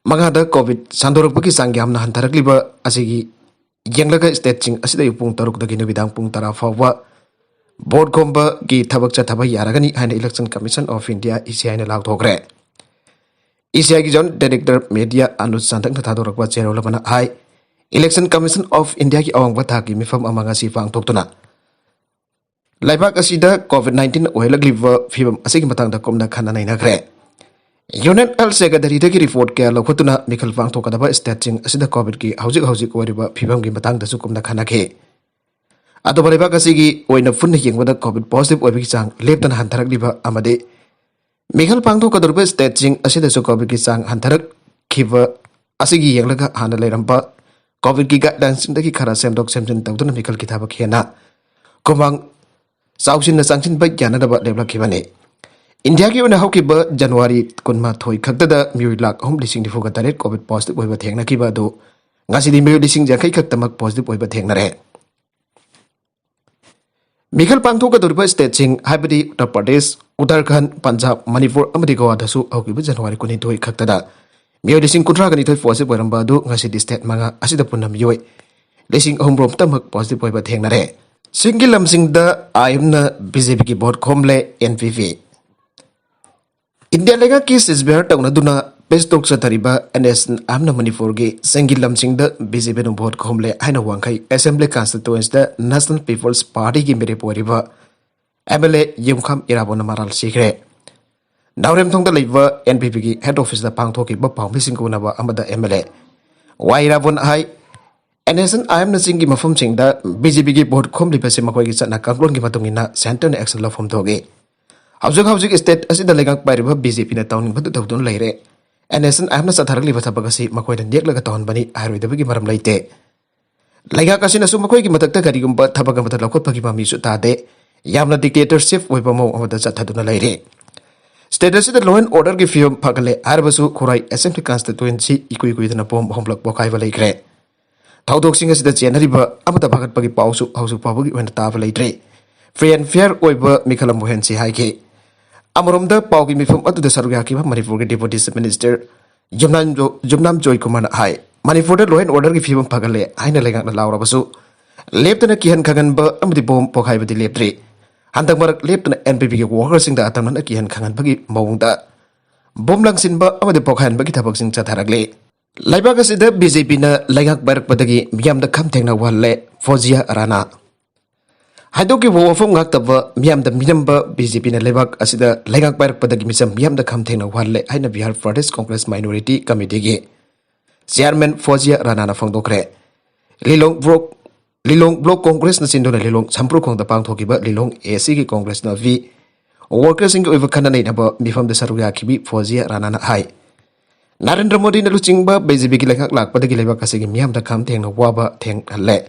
ꯃꯉꯥꯗ ꯀꯣꯚꯤꯗ ꯁꯟꯗꯣꯔꯛꯄꯒꯤ ꯆꯥꯡ ꯌꯥꯝꯅ ꯍꯟꯊꯔꯛꯂꯤꯕ ꯑꯁꯤꯒꯤ ꯌꯦꯡꯂꯒ ꯁ꯭ꯇꯦꯠꯁꯤꯡ ꯑꯁꯤꯗ ꯑꯌꯨꯛ ꯄꯨꯡ ꯇꯔꯨꯛꯇꯒꯤ ꯅꯨꯃꯤꯗꯥꯡ ꯄꯨꯡ ꯇꯔꯥ ꯐꯥꯎꯕ ꯚꯣꯠ ꯈꯣꯝꯕꯒꯤ ꯊꯕꯛ ꯆꯠꯊꯕ ꯌꯥꯔꯒꯅꯤ ꯍꯥꯏꯅ Election Commission of India, E ꯁꯤ ꯑꯥꯏꯅ ꯂꯥꯎꯊꯣꯛꯈ꯭ꯔꯦ꯫ ꯏ ꯁꯤ ꯑꯥꯏꯒꯤ Joint Director Media ꯑꯅꯨꯖ ꯆꯥꯟꯗꯛꯅ ꯊꯥꯗꯣꯔꯛꯄ ꯆꯦꯔꯣꯜ ꯑꯃꯅ ꯍꯥꯏ, Election Commission of Indiaꯒꯤ ꯑꯋꯥꯡꯕ ꯊꯥꯛꯀꯤ ꯃꯤꯐꯝ ꯑꯃ ꯉꯁꯤ ꯄꯥꯡꯊꯣꯛꯇꯨꯅ ꯂꯩꯕꯥꯛ ꯑꯁꯤꯗ ꯀꯣꯚꯤꯗ ꯅꯥꯏꯟꯇꯤꯟ ꯑꯣꯏꯍꯜꯂꯛꯂꯤꯕ ꯐꯤꯕꯝ ꯑꯁꯤꯒꯤ ꯃꯇꯥꯡꯗ ꯀꯨꯞꯅ ꯈꯟꯅ ꯅꯩꯅꯈ꯭ꯔꯦ꯫ Union Health Secretaryꯗꯒꯤ ꯔꯤꯄꯣꯔꯠ ꯀꯌꯥ ꯂꯧꯈꯠꯇꯨꯅ ꯃꯤꯈꯜ ꯄꯥꯡꯊꯣꯛꯀꯗꯕ ꯁ꯭ꯇꯦꯠꯁꯤꯡ ꯑꯁꯤꯗ ꯀꯣꯚꯤꯗꯀꯤ ꯍꯧꯖꯤꯛ ꯍꯧꯖꯤꯛ ꯑꯣꯏꯔꯤꯕ ꯐꯤꯕꯝꯒꯤ ꯃꯇꯥꯡꯗꯁꯨ ꯀꯨꯞꯅ ꯈꯟꯅꯈꯤ꯫ ꯑꯇꯣꯞꯄ ꯂꯩꯕꯥꯛ ꯑꯁꯤꯒꯤ ꯑꯣꯏꯅ ꯄꯨꯟꯅ ꯌꯦꯡꯕꯗ ꯀꯣꯚꯤꯗ ꯄꯣꯖꯤꯇꯤꯚ ꯑꯣꯏꯕꯒꯤ ꯆꯥꯡ ꯂꯦꯞꯇꯅ ꯍꯟꯊꯔꯛꯂꯤꯕ ꯑꯃꯗꯤ ꯃꯤꯈꯜ ꯄꯥꯡꯊꯣꯛꯀꯗꯧꯔꯤꯕ ꯁ꯭ꯇꯦꯠꯁꯤꯡ ꯑꯁꯤꯗꯁꯨ ꯀꯣꯚꯤꯗꯀꯤ ꯆꯥꯡ ꯍꯟꯊꯔꯛꯈꯤꯕ ꯑꯁꯤꯒꯤ ꯌꯦꯡꯂꯒ ꯍꯥꯟꯅ ꯂꯩꯔꯝꯕ ꯀꯣꯚꯤꯗꯀꯤ ꯒꯥꯏꯗꯂꯥꯏꯟꯁꯤꯡꯗꯒꯤ ꯈꯔ ꯁꯦꯝꯗꯣꯛ ꯁꯦꯝꯖꯤꯟ ꯇꯧꯗꯨꯅ ꯃꯤꯈꯜꯒꯤ ꯊꯕꯛ ꯍꯦꯟꯅ ꯈꯨꯃꯥꯡ ꯆꯥꯎꯁꯤꯟꯅ ꯆꯪꯁꯤꯟꯕ ꯌꯥꯅꯅꯕ ꯂꯦꯞꯂꯛꯈꯤꯕꯅꯤ꯫ ꯏꯟꯗꯤꯌꯥꯒꯤ ꯑꯣꯏꯅ ꯍꯧꯈꯤꯕ ꯖꯅꯋꯥꯔꯤ ꯀꯨꯟꯃꯥꯊꯣꯏ ꯈꯛꯇꯗ ꯃꯤꯑꯣꯏ ꯂꯥꯈ ꯑꯍꯨꯝ ꯂꯤꯁꯤꯡ ꯅꯤꯐꯨꯒ ꯇꯔꯦꯠ ꯀꯣꯚꯤꯗ ꯄꯣꯖꯤꯇꯤꯚ ꯑꯣꯏꯕ ꯊꯦꯡꯅꯈꯤꯕ ꯑꯗꯨ ꯉꯁꯤꯗꯤ ꯃꯤꯑꯣꯏ ꯂꯤꯁꯤꯡ ꯌꯥꯡꯈꯩ ꯈꯛꯇꯃꯛ ꯄꯣꯖꯤꯇꯤꯚ ꯑꯣꯏꯕ ꯊꯦꯡꯅꯔꯦ꯫ ꯃꯤꯈꯜ ꯄꯥꯡꯊꯣꯛꯀꯗꯧꯔꯤꯕ ꯁ꯭ꯇꯦꯠꯁꯤꯡ ꯍꯥꯏꯕꯗꯤ ꯎꯠꯇꯔ ꯄ꯭ꯔꯗꯦꯁ, ꯎꯠꯇꯔꯈꯟꯗ, ꯄꯟꯖꯥꯕ, ꯃꯅꯤꯄꯨꯔ ꯑꯃꯗꯤ ꯒꯣꯋꯥꯗꯁꯨ ꯍꯧꯈꯤꯕ ꯖꯅꯋꯥꯔꯤ ꯀꯨꯟꯅꯤꯊꯣꯏ ꯈꯛꯇꯗ ꯃꯤꯑꯣꯏ ꯂꯤꯁꯤꯡ ꯀꯨꯟꯊ꯭ꯔꯥꯒ ꯅꯤꯊꯣꯏ ꯄꯣꯖꯤꯇꯤꯚ ꯑꯣꯏꯔꯝꯕ ꯑꯗꯨ ꯉꯁꯤꯗꯤ ꯁ꯭ꯇꯦꯠ ꯃꯉꯥ ꯑꯁꯤꯗ ꯄꯨꯟꯅ ꯃꯤꯑꯣꯏ ꯂꯤꯁꯤꯡ ꯑꯍꯨꯝ ꯔꯣꯝꯇꯃꯛ ꯄꯣꯖꯤꯇꯤꯚ ꯑꯣꯏꯕ ꯊꯦꯡꯅꯔꯦ꯫ ꯆꯤꯡꯒꯤ ꯂꯝꯁꯤꯡꯗ ꯑꯥꯏ ꯑꯦꯝꯅ ꯕꯤ ꯖꯦ ꯄꯤꯒꯤ ꯚꯣꯠ ꯈꯣꯝꯂꯦ꯫ ꯑꯦꯟ ꯄꯤ ꯄꯤ ꯏꯟꯗꯤꯌꯥ ꯂꯩꯉꯥꯛꯀꯤ ꯁꯤꯖꯕꯤꯌꯥꯔ ꯇꯧꯅꯗꯨꯅ ꯄꯤꯁ ꯇꯣꯛ ꯆꯠꯊꯔꯤꯕ ꯑꯦꯟ ꯑꯦꯁ ꯑꯥꯏ ꯑꯦꯝꯅ ꯃꯅꯤꯄꯨꯔꯒꯤ ꯆꯤꯡꯒꯤ ꯂꯝꯁꯤꯡꯗ ꯕꯤ ꯖꯦ ꯄꯤꯅ ꯚꯣꯠ ꯈꯣꯝꯂꯦ ꯍꯥꯏꯅ ꯋꯥꯡꯈꯩ ꯑꯦꯁꯦꯝꯕ꯭ꯂꯤ ꯀꯟꯁꯇꯤꯇꯨꯋꯦꯟꯁꯤꯗ ꯅꯦꯁꯅꯦꯜ ꯄꯤꯄꯜꯁ ꯄꯥꯔꯇꯤꯒꯤ ꯃꯤꯔꯦꯞ ꯑꯣꯏꯔꯤꯕ ꯑꯦꯝ ꯑꯦꯜ ꯑꯦ ꯌꯨꯝꯈꯥꯝ ꯏꯔꯥꯕꯣꯠꯅ ꯃꯔꯥꯜ ꯁꯤꯈ꯭ꯔꯦ꯫ ꯅꯥꯎꯔꯦꯝꯊꯣꯡꯗ ꯂꯩꯕ ꯑꯦꯟ ꯄꯤ ꯄꯤꯒꯤ ꯍꯦꯗ ꯑꯣꯐꯤꯁꯇ ꯄꯥꯡꯊꯣꯛꯈꯤꯕ ꯄꯥꯎꯃꯤꯁꯤꯡꯒ ꯎꯅꯕ ꯑꯃꯗ ꯑꯦꯝ ꯑꯦꯜ ꯑꯦ ꯋꯥꯏ ꯏꯔꯥꯕꯣꯠꯅ ꯍꯥꯏ, ꯑꯦꯟ ꯑꯦꯁ ꯑꯦꯟ ꯑꯥꯏ ꯑꯦꯝꯅ ꯆꯤꯡꯒꯤ ꯃꯐꯝꯁꯤꯡꯗ ꯕꯤ ꯖꯦ ꯄꯤꯒꯤ ꯚꯣꯠ ꯈꯣꯝꯂꯤꯕꯁꯤ ꯃꯈꯣꯏꯒꯤ ꯆꯠꯅ ꯀꯥꯡꯂꯣꯟꯒꯤ ꯃꯇꯨꯡ ꯏꯟꯅ ꯁꯦꯟꯇꯔꯅ ꯑꯦꯛꯁꯟ ꯂꯧꯐꯝ ꯊꯣꯛꯏ꯫ ꯍꯧꯖꯤꯛ ꯍꯧꯖꯤꯛ ꯁ꯭ꯇꯦꯠ ꯑꯁꯤꯗ ꯂꯩꯉꯥꯛ ꯄꯥꯏꯔꯤꯕ ꯕꯤ ꯖꯦ ꯄꯤꯅ ꯇꯧꯅꯤꯡꯕꯗꯨ ꯇꯧꯗꯨꯅ ꯂꯩꯔꯦ꯫ ꯑꯦꯟ ꯑꯦꯁ ꯑꯦꯟ ꯑꯥꯏ ꯑꯦꯝꯅ ꯆꯠꯊꯔꯛꯂꯤꯕ ꯊꯕꯛ ꯑꯁꯤ ꯃꯈꯣꯏꯅ ꯅꯦꯛꯂꯒ ꯇꯧꯍꯟꯕꯅꯤ ꯍꯥꯏꯔꯣꯏꯗꯕꯒꯤ ꯃꯔꯝ ꯂꯩꯇꯦ꯫ ꯂꯩꯉꯥꯛ ꯑꯁꯤꯅꯁꯨ ꯃꯈꯣꯏꯒꯤ ꯃꯊꯛꯇ ꯀꯔꯤꯒꯨꯝꯕ ꯊꯕꯛ ꯑꯃꯠꯇ ꯂꯧꯈꯠꯄꯒꯤ ꯃꯃꯤꯁꯨ ꯇꯥꯗꯦ꯫ ꯌꯥꯝꯅ ꯗꯤꯛꯇꯦꯇꯔꯁꯤꯞ ꯑꯣꯏꯕ ꯃꯑꯣꯡ ꯑꯃꯗ ꯆꯠꯊꯗꯨꯅ ꯂꯩꯔꯦ꯫ State ꯑꯁꯤꯗ law and orderꯒꯤ ꯐꯤꯕꯝ ꯐꯒꯠꯂꯦ ꯍꯥꯏꯔꯕꯁꯨ ꯈꯨꯔꯥꯏ Assembly Constituency ꯏꯀꯨꯏ ꯀꯨꯏꯗꯅ bomb ꯑꯍꯨꯝꯂꯛ ꯄꯣꯈꯥꯏꯕ ꯂꯩꯈ꯭ꯔꯦ꯫ ꯊꯧꯗꯣꯛꯁꯤꯡ ꯑꯁꯤꯗ ꯆꯦꯟꯅꯔꯤꯕ ꯑꯃꯠꯇ ꯐꯒꯠꯄꯒꯤ ꯄꯥꯎꯁꯨ ꯍꯧꯖꯤꯛ ꯐꯥꯎꯕꯒꯤ ꯑꯣꯏꯅ ꯇꯥꯕ ꯂꯩꯇ꯭ꯔꯤ꯫ Free and fair ꯑꯣꯏꯕ ꯃꯤꯈꯜ ꯑꯃ ꯑꯣꯏꯍꯟꯁꯤ ꯍꯥꯏꯈꯤ꯫ ꯑꯃꯔꯣꯝꯗ ꯄꯥꯎꯒꯤ ꯃꯤꯐꯝ ꯑꯗꯨꯗ ꯁꯔꯨꯛ ꯌꯥꯈꯤꯕ ꯃꯅꯤꯄꯨꯔꯒꯤ Deputy Chief Minister ꯌꯨꯝꯅꯥꯝ ꯖꯣ-, ꯌꯨꯝꯅꯥꯝ ꯖꯣꯏ ꯀꯨꯃꯥꯔꯅ ꯍꯥꯏ, ꯃꯅꯤꯄꯨꯔꯗ law and orderꯒꯤ ꯐꯤꯕꯝ ꯐꯒꯠꯂꯦ ꯍꯥꯏꯅ ꯂꯩꯉꯥꯛꯅ ꯂꯥꯎꯔꯕꯁꯨ ꯂꯦꯞꯇꯅ ꯀꯤꯍꯟ ꯈꯪꯍꯟꯕ ꯑꯃꯗꯤ bomb ꯄꯣꯈꯥꯏꯕꯗꯤ ꯂꯦꯞꯇ꯭ꯔꯤ꯫ ꯍꯟꯗꯛ ꯃꯔꯛ ꯂꯦꯞꯇꯅ NPPꯒꯤ workerꯁꯤꯡꯗ ꯑꯇꯝꯅꯅ ꯀꯤꯍꯟ ꯈꯪꯍꯟꯕꯒꯤ ꯃꯑꯣꯡꯗ bomb ꯂꯪꯁꯤꯟꯕ ꯑꯃꯗꯤ ꯄꯣꯈꯥꯏꯍꯟꯕꯒꯤ ꯊꯕꯛꯁꯤꯡ ꯆꯠꯊꯔꯛꯂꯤ꯫ ꯂꯩꯕꯥꯛ ꯑꯁꯤꯗ BJPꯅ ꯂꯩꯉꯥꯛ ꯄꯥꯏꯔꯛꯄꯗꯒꯤ ꯃꯤꯌꯥꯝꯗ ꯈꯝ ꯊꯦꯡꯅ ꯋꯥꯍꯜꯂꯦ, ꯐꯣꯖꯤꯌꯥ ꯔꯥꯅꯥ꯫ ꯍꯥꯏꯗꯣꯛꯈꯤꯕ ꯋꯥꯐꯝ ꯉꯥꯛꯇꯕ ꯃꯤꯌꯥꯝꯗ ꯃꯤꯅꯝꯕ BJPꯅ ꯂꯩꯕꯥꯛ ꯑꯁꯤꯗ ꯂꯩꯉꯥꯛ ꯄꯥꯏꯔꯛꯄꯗꯒꯤ ꯃꯤꯆꯝ ꯃꯤꯌꯥꯝꯗ ꯈꯝ ꯊꯦꯡꯅ ꯋꯥꯍꯜꯂꯦ ꯍꯥꯏꯅ Bihar Pradesh Congress Minority Committeeꯒꯤ Chairman ꯐꯣꯖꯤꯌꯥ ꯔꯥꯅꯥꯅ ꯐꯣꯡꯗꯣꯛꯈ꯭ꯔꯦ꯫ ꯂꯤꯂꯣꯡ ꯕ꯭ꯂꯣꯛ, ꯂꯤꯂꯣꯡ ꯕ꯭ꯂꯣꯛ Congressꯅ ꯆꯤꯟꯗꯨꯅ ꯂꯤꯂꯣꯡ ꯁꯝꯄ꯭ꯔꯨꯈꯣꯡꯗ ꯄꯥꯡꯊꯣꯛꯈꯤꯕ ꯂꯤꯂꯣꯡ ACꯒꯤ Congressꯅ V workerꯁꯤꯡꯒꯤ ꯑꯣꯏꯕ ꯈꯟꯅ ꯅꯩꯅꯕ ꯃꯤꯐꯝꯗ ꯁꯔꯨꯛ ꯌꯥꯈꯤꯕꯤ ꯐꯣꯖꯤꯌꯥ ꯔꯥꯅꯥꯅ ꯍꯥꯏ, ꯅꯔꯦꯟꯗ꯭ꯔ ꯃꯣꯗꯤꯅ ꯂꯨꯆꯤꯡꯕ BJPꯒꯤ ꯂꯩꯉꯥꯛ ꯂꯥꯛꯄꯗꯒꯤ ꯂꯩꯕꯥꯛ ꯑꯁꯤꯒꯤ ꯃꯤꯌꯥꯝꯗ ꯈꯝ ꯊꯦꯡꯅ ꯋꯥꯕ ꯊꯦꯡꯅꯍꯜꯂꯦ꯫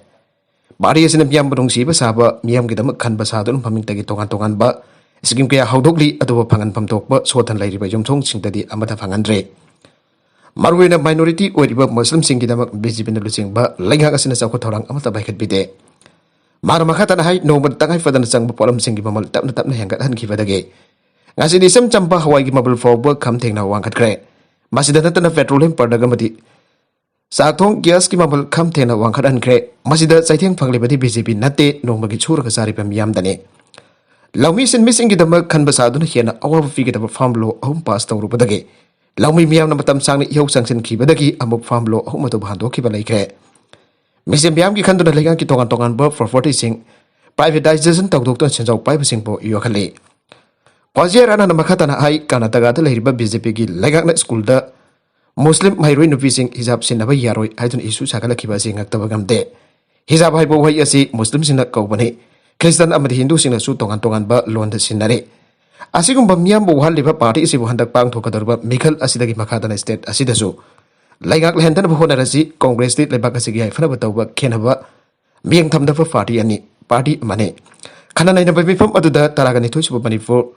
Party ꯑꯁꯤꯅ ꯃꯤꯌꯥꯝꯕꯨ ꯅꯨꯡꯁꯤꯕ ꯁꯥꯕ, ꯃꯤꯌꯥꯝꯒꯤꯗꯃꯛ ꯈꯟꯕ ꯁꯥꯗꯨꯅ ꯃꯃꯤꯡꯇꯒꯤ ꯇꯣꯉꯥꯟ ꯇꯣꯉꯥꯟꯕ scheme ꯀꯌꯥ ꯍꯧꯗꯣꯛꯂꯤ, ꯑꯗꯨꯕꯨ ꯐꯪꯍꯟꯐꯝ ꯊꯣꯛꯄ ꯁꯣꯠꯊꯅ ꯂꯩꯔꯤꯕ ꯌꯨꯝꯊꯣꯡꯁꯤꯡꯗꯗꯤ ꯑꯃꯠꯇ ꯐꯪꯍꯟꯗ꯭ꯔꯦ꯫ ꯃꯔꯨꯑꯣꯏꯅ minority ꯑꯣꯏꯔꯤꯕ ꯃꯨꯁꯂꯤꯝꯁꯤꯡꯒꯤꯗꯃꯛ BJPꯅ ꯂꯨꯆꯤꯡꯕ ꯂꯩꯉꯥꯛ ꯑꯁꯤꯅ ꯆꯥꯎꯈꯠ ꯊꯧꯔꯥꯡ ꯑꯃꯠꯇ ꯄꯥꯏꯈꯠꯄꯤꯗꯦ꯫ ꯃꯥꯅ ꯃꯈꯥ ꯇꯥꯅ ꯍꯥꯏ, ꯅꯣꯡꯃꯗ ꯇꯉꯥꯏ ꯐꯗꯅ ꯆꯪꯕ ꯄꯣꯠꯂꯝꯁꯤꯡꯒꯤ ꯃꯃꯜ ꯇꯞꯅ ꯇꯞꯅ ꯍꯦꯟꯒꯠꯍꯟꯈꯤꯕꯗꯒꯤ ꯉꯁꯤꯗꯤ ꯏꯆꯝ ꯆꯝꯕ ꯍꯋꯥꯏꯒꯤ ꯃꯃꯜ ꯐꯥꯎꯕ ꯈꯝ ꯊꯦꯡꯅ ꯋꯥꯡꯈꯠꯈ꯭ꯔꯦ꯫ ꯃꯁꯤꯗ ꯅꯠꯇꯅ petroleum product ꯑꯃꯗꯤ ꯆꯥꯛ ꯊꯣꯡ gasꯀꯤ ꯃꯃꯜ ꯈꯝ ꯊꯦꯡꯅ ꯋꯥꯡꯈꯠꯍꯟꯈ꯭ꯔꯦ꯫ ꯃꯁꯤꯗ ꯆꯩꯊꯦꯡ ꯐꯪꯂꯤꯕꯗꯤ BJP ꯅꯠꯇꯦ, ꯅꯣꯡꯃꯒꯤ ꯁꯨꯔꯒ ꯆꯥꯔꯤꯕ ꯃꯤꯌꯥꯝꯗꯅꯤ꯫ ꯂꯧꯃꯤ ꯁꯤꯟꯃꯤꯁꯤꯡꯒꯤꯗꯃꯛ ꯈꯟꯕ ꯁꯥꯗꯨꯅ ꯍꯦꯟꯅ ꯑꯋꯥꯕ ꯄꯤꯒꯗꯕ farm law ꯑꯍꯨꯝ pass ꯇꯧꯔꯨꯕꯗꯒꯤ ꯂꯧꯃꯤ ꯃꯤꯌꯥꯝꯅ ꯃꯇꯝ ꯁꯥꯡꯅ ꯏꯍꯧ ꯆꯪꯁꯤꯟꯈꯤꯕꯗꯒꯤ ꯑꯃꯨꯛ farm law ꯑꯍꯨꯝ ꯑꯗꯨꯕꯨ ꯍꯟꯗꯣꯛꯈꯤꯕ ꯂꯩꯈ꯭ꯔꯦ꯫ ꯃꯤꯁꯦ ꯃꯤꯌꯥꯝꯒꯤ ꯈꯟꯗꯨꯅ ꯂꯩꯉꯥꯛꯀꯤ ꯇꯣꯉꯥꯟ ꯇꯣꯉꯥꯟꯕ propertyꯁꯤꯡ privatization ꯇꯧꯊꯣꯛꯇꯨꯅ ꯁꯦꯟꯖꯥꯎ ꯄꯥꯏꯕꯁꯤꯡꯕꯨ ꯌꯣꯛꯍꯜꯂꯤ꯫ ꯐꯣꯖꯤꯌꯥ ꯔꯥꯅꯥꯅ ꯃꯈꯥ ꯇꯥꯅ ꯍꯥꯏ, ꯀꯔꯅꯥꯇꯀꯥꯗ ꯂꯩꯔꯤꯕ BJPꯒꯤ ꯂꯩꯉꯥꯛꯅ ꯁ꯭ꯀꯨꯜꯗ ꯃꯨꯁꯂꯤꯝ ꯃꯍꯩꯔꯣꯏ ꯅꯨꯄꯤꯁꯤꯡ ꯍꯤꯖꯥꯕ ꯁꯤꯟꯅꯕ ꯌꯥꯔꯣꯏ ꯍꯥꯏꯗꯨꯅ issue ꯁꯥꯒꯠꯂꯛꯈꯤꯕ ꯑꯁꯤ ꯉꯛꯇꯕ ꯉꯝꯗꯦ꯫ ꯍꯤꯖꯥꯕ ꯍꯥꯏꯕ ꯋꯥꯍꯩ ꯑꯁꯤ ꯃꯨꯁꯂꯤꯝꯁꯤꯡꯅ ꯀꯧꯕꯅꯤ꯫ ꯈ꯭ꯔꯤꯁꯇꯥꯟ ꯑꯃꯗꯤ ꯍꯤꯟꯗꯨꯁꯤꯡꯅꯁꯨ ꯇꯣꯉꯥꯟ ꯇꯣꯉꯥꯟꯕ ꯂꯣꯟꯗ ꯁꯤꯟꯅꯔꯤ꯫ ꯑꯁꯤꯒꯨꯝꯕ ꯃꯤꯌꯥꯝꯕꯨ ꯋꯥꯍꯜꯂꯤꯕ party ꯑꯁꯤꯕꯨ ꯍꯟꯗꯛ ꯄꯥꯡꯊꯣꯛꯀꯗꯧꯔꯤꯕ ꯃꯤꯈꯜ ꯑꯁꯤꯗꯒꯤ ꯃꯈꯥ ꯇꯥꯅ state ꯑꯁꯤꯗꯁꯨ ꯂꯩꯉꯥꯛ ꯂꯩꯍꯟꯗꯅꯕ ꯍꯣꯠꯅꯔꯁꯤ꯫ Congressꯇꯤ ꯂꯩꯕꯥꯛ ꯑꯁꯤꯒꯤ ꯌꯥꯏꯐꯅꯕ ꯇꯧꯕ ꯈꯦꯟꯅꯕ ꯃꯤꯠꯌꯦꯡ ꯊꯝꯗꯕ party ꯑꯅꯤ, party ꯑꯃꯅꯤ꯫ ꯈꯟꯅ ꯅꯩꯅꯕ ꯃꯤꯐꯝ ꯑꯗꯨꯗ ꯇꯔꯥꯒ ꯅꯤꯊꯣꯏ ꯁꯨꯕ Manipur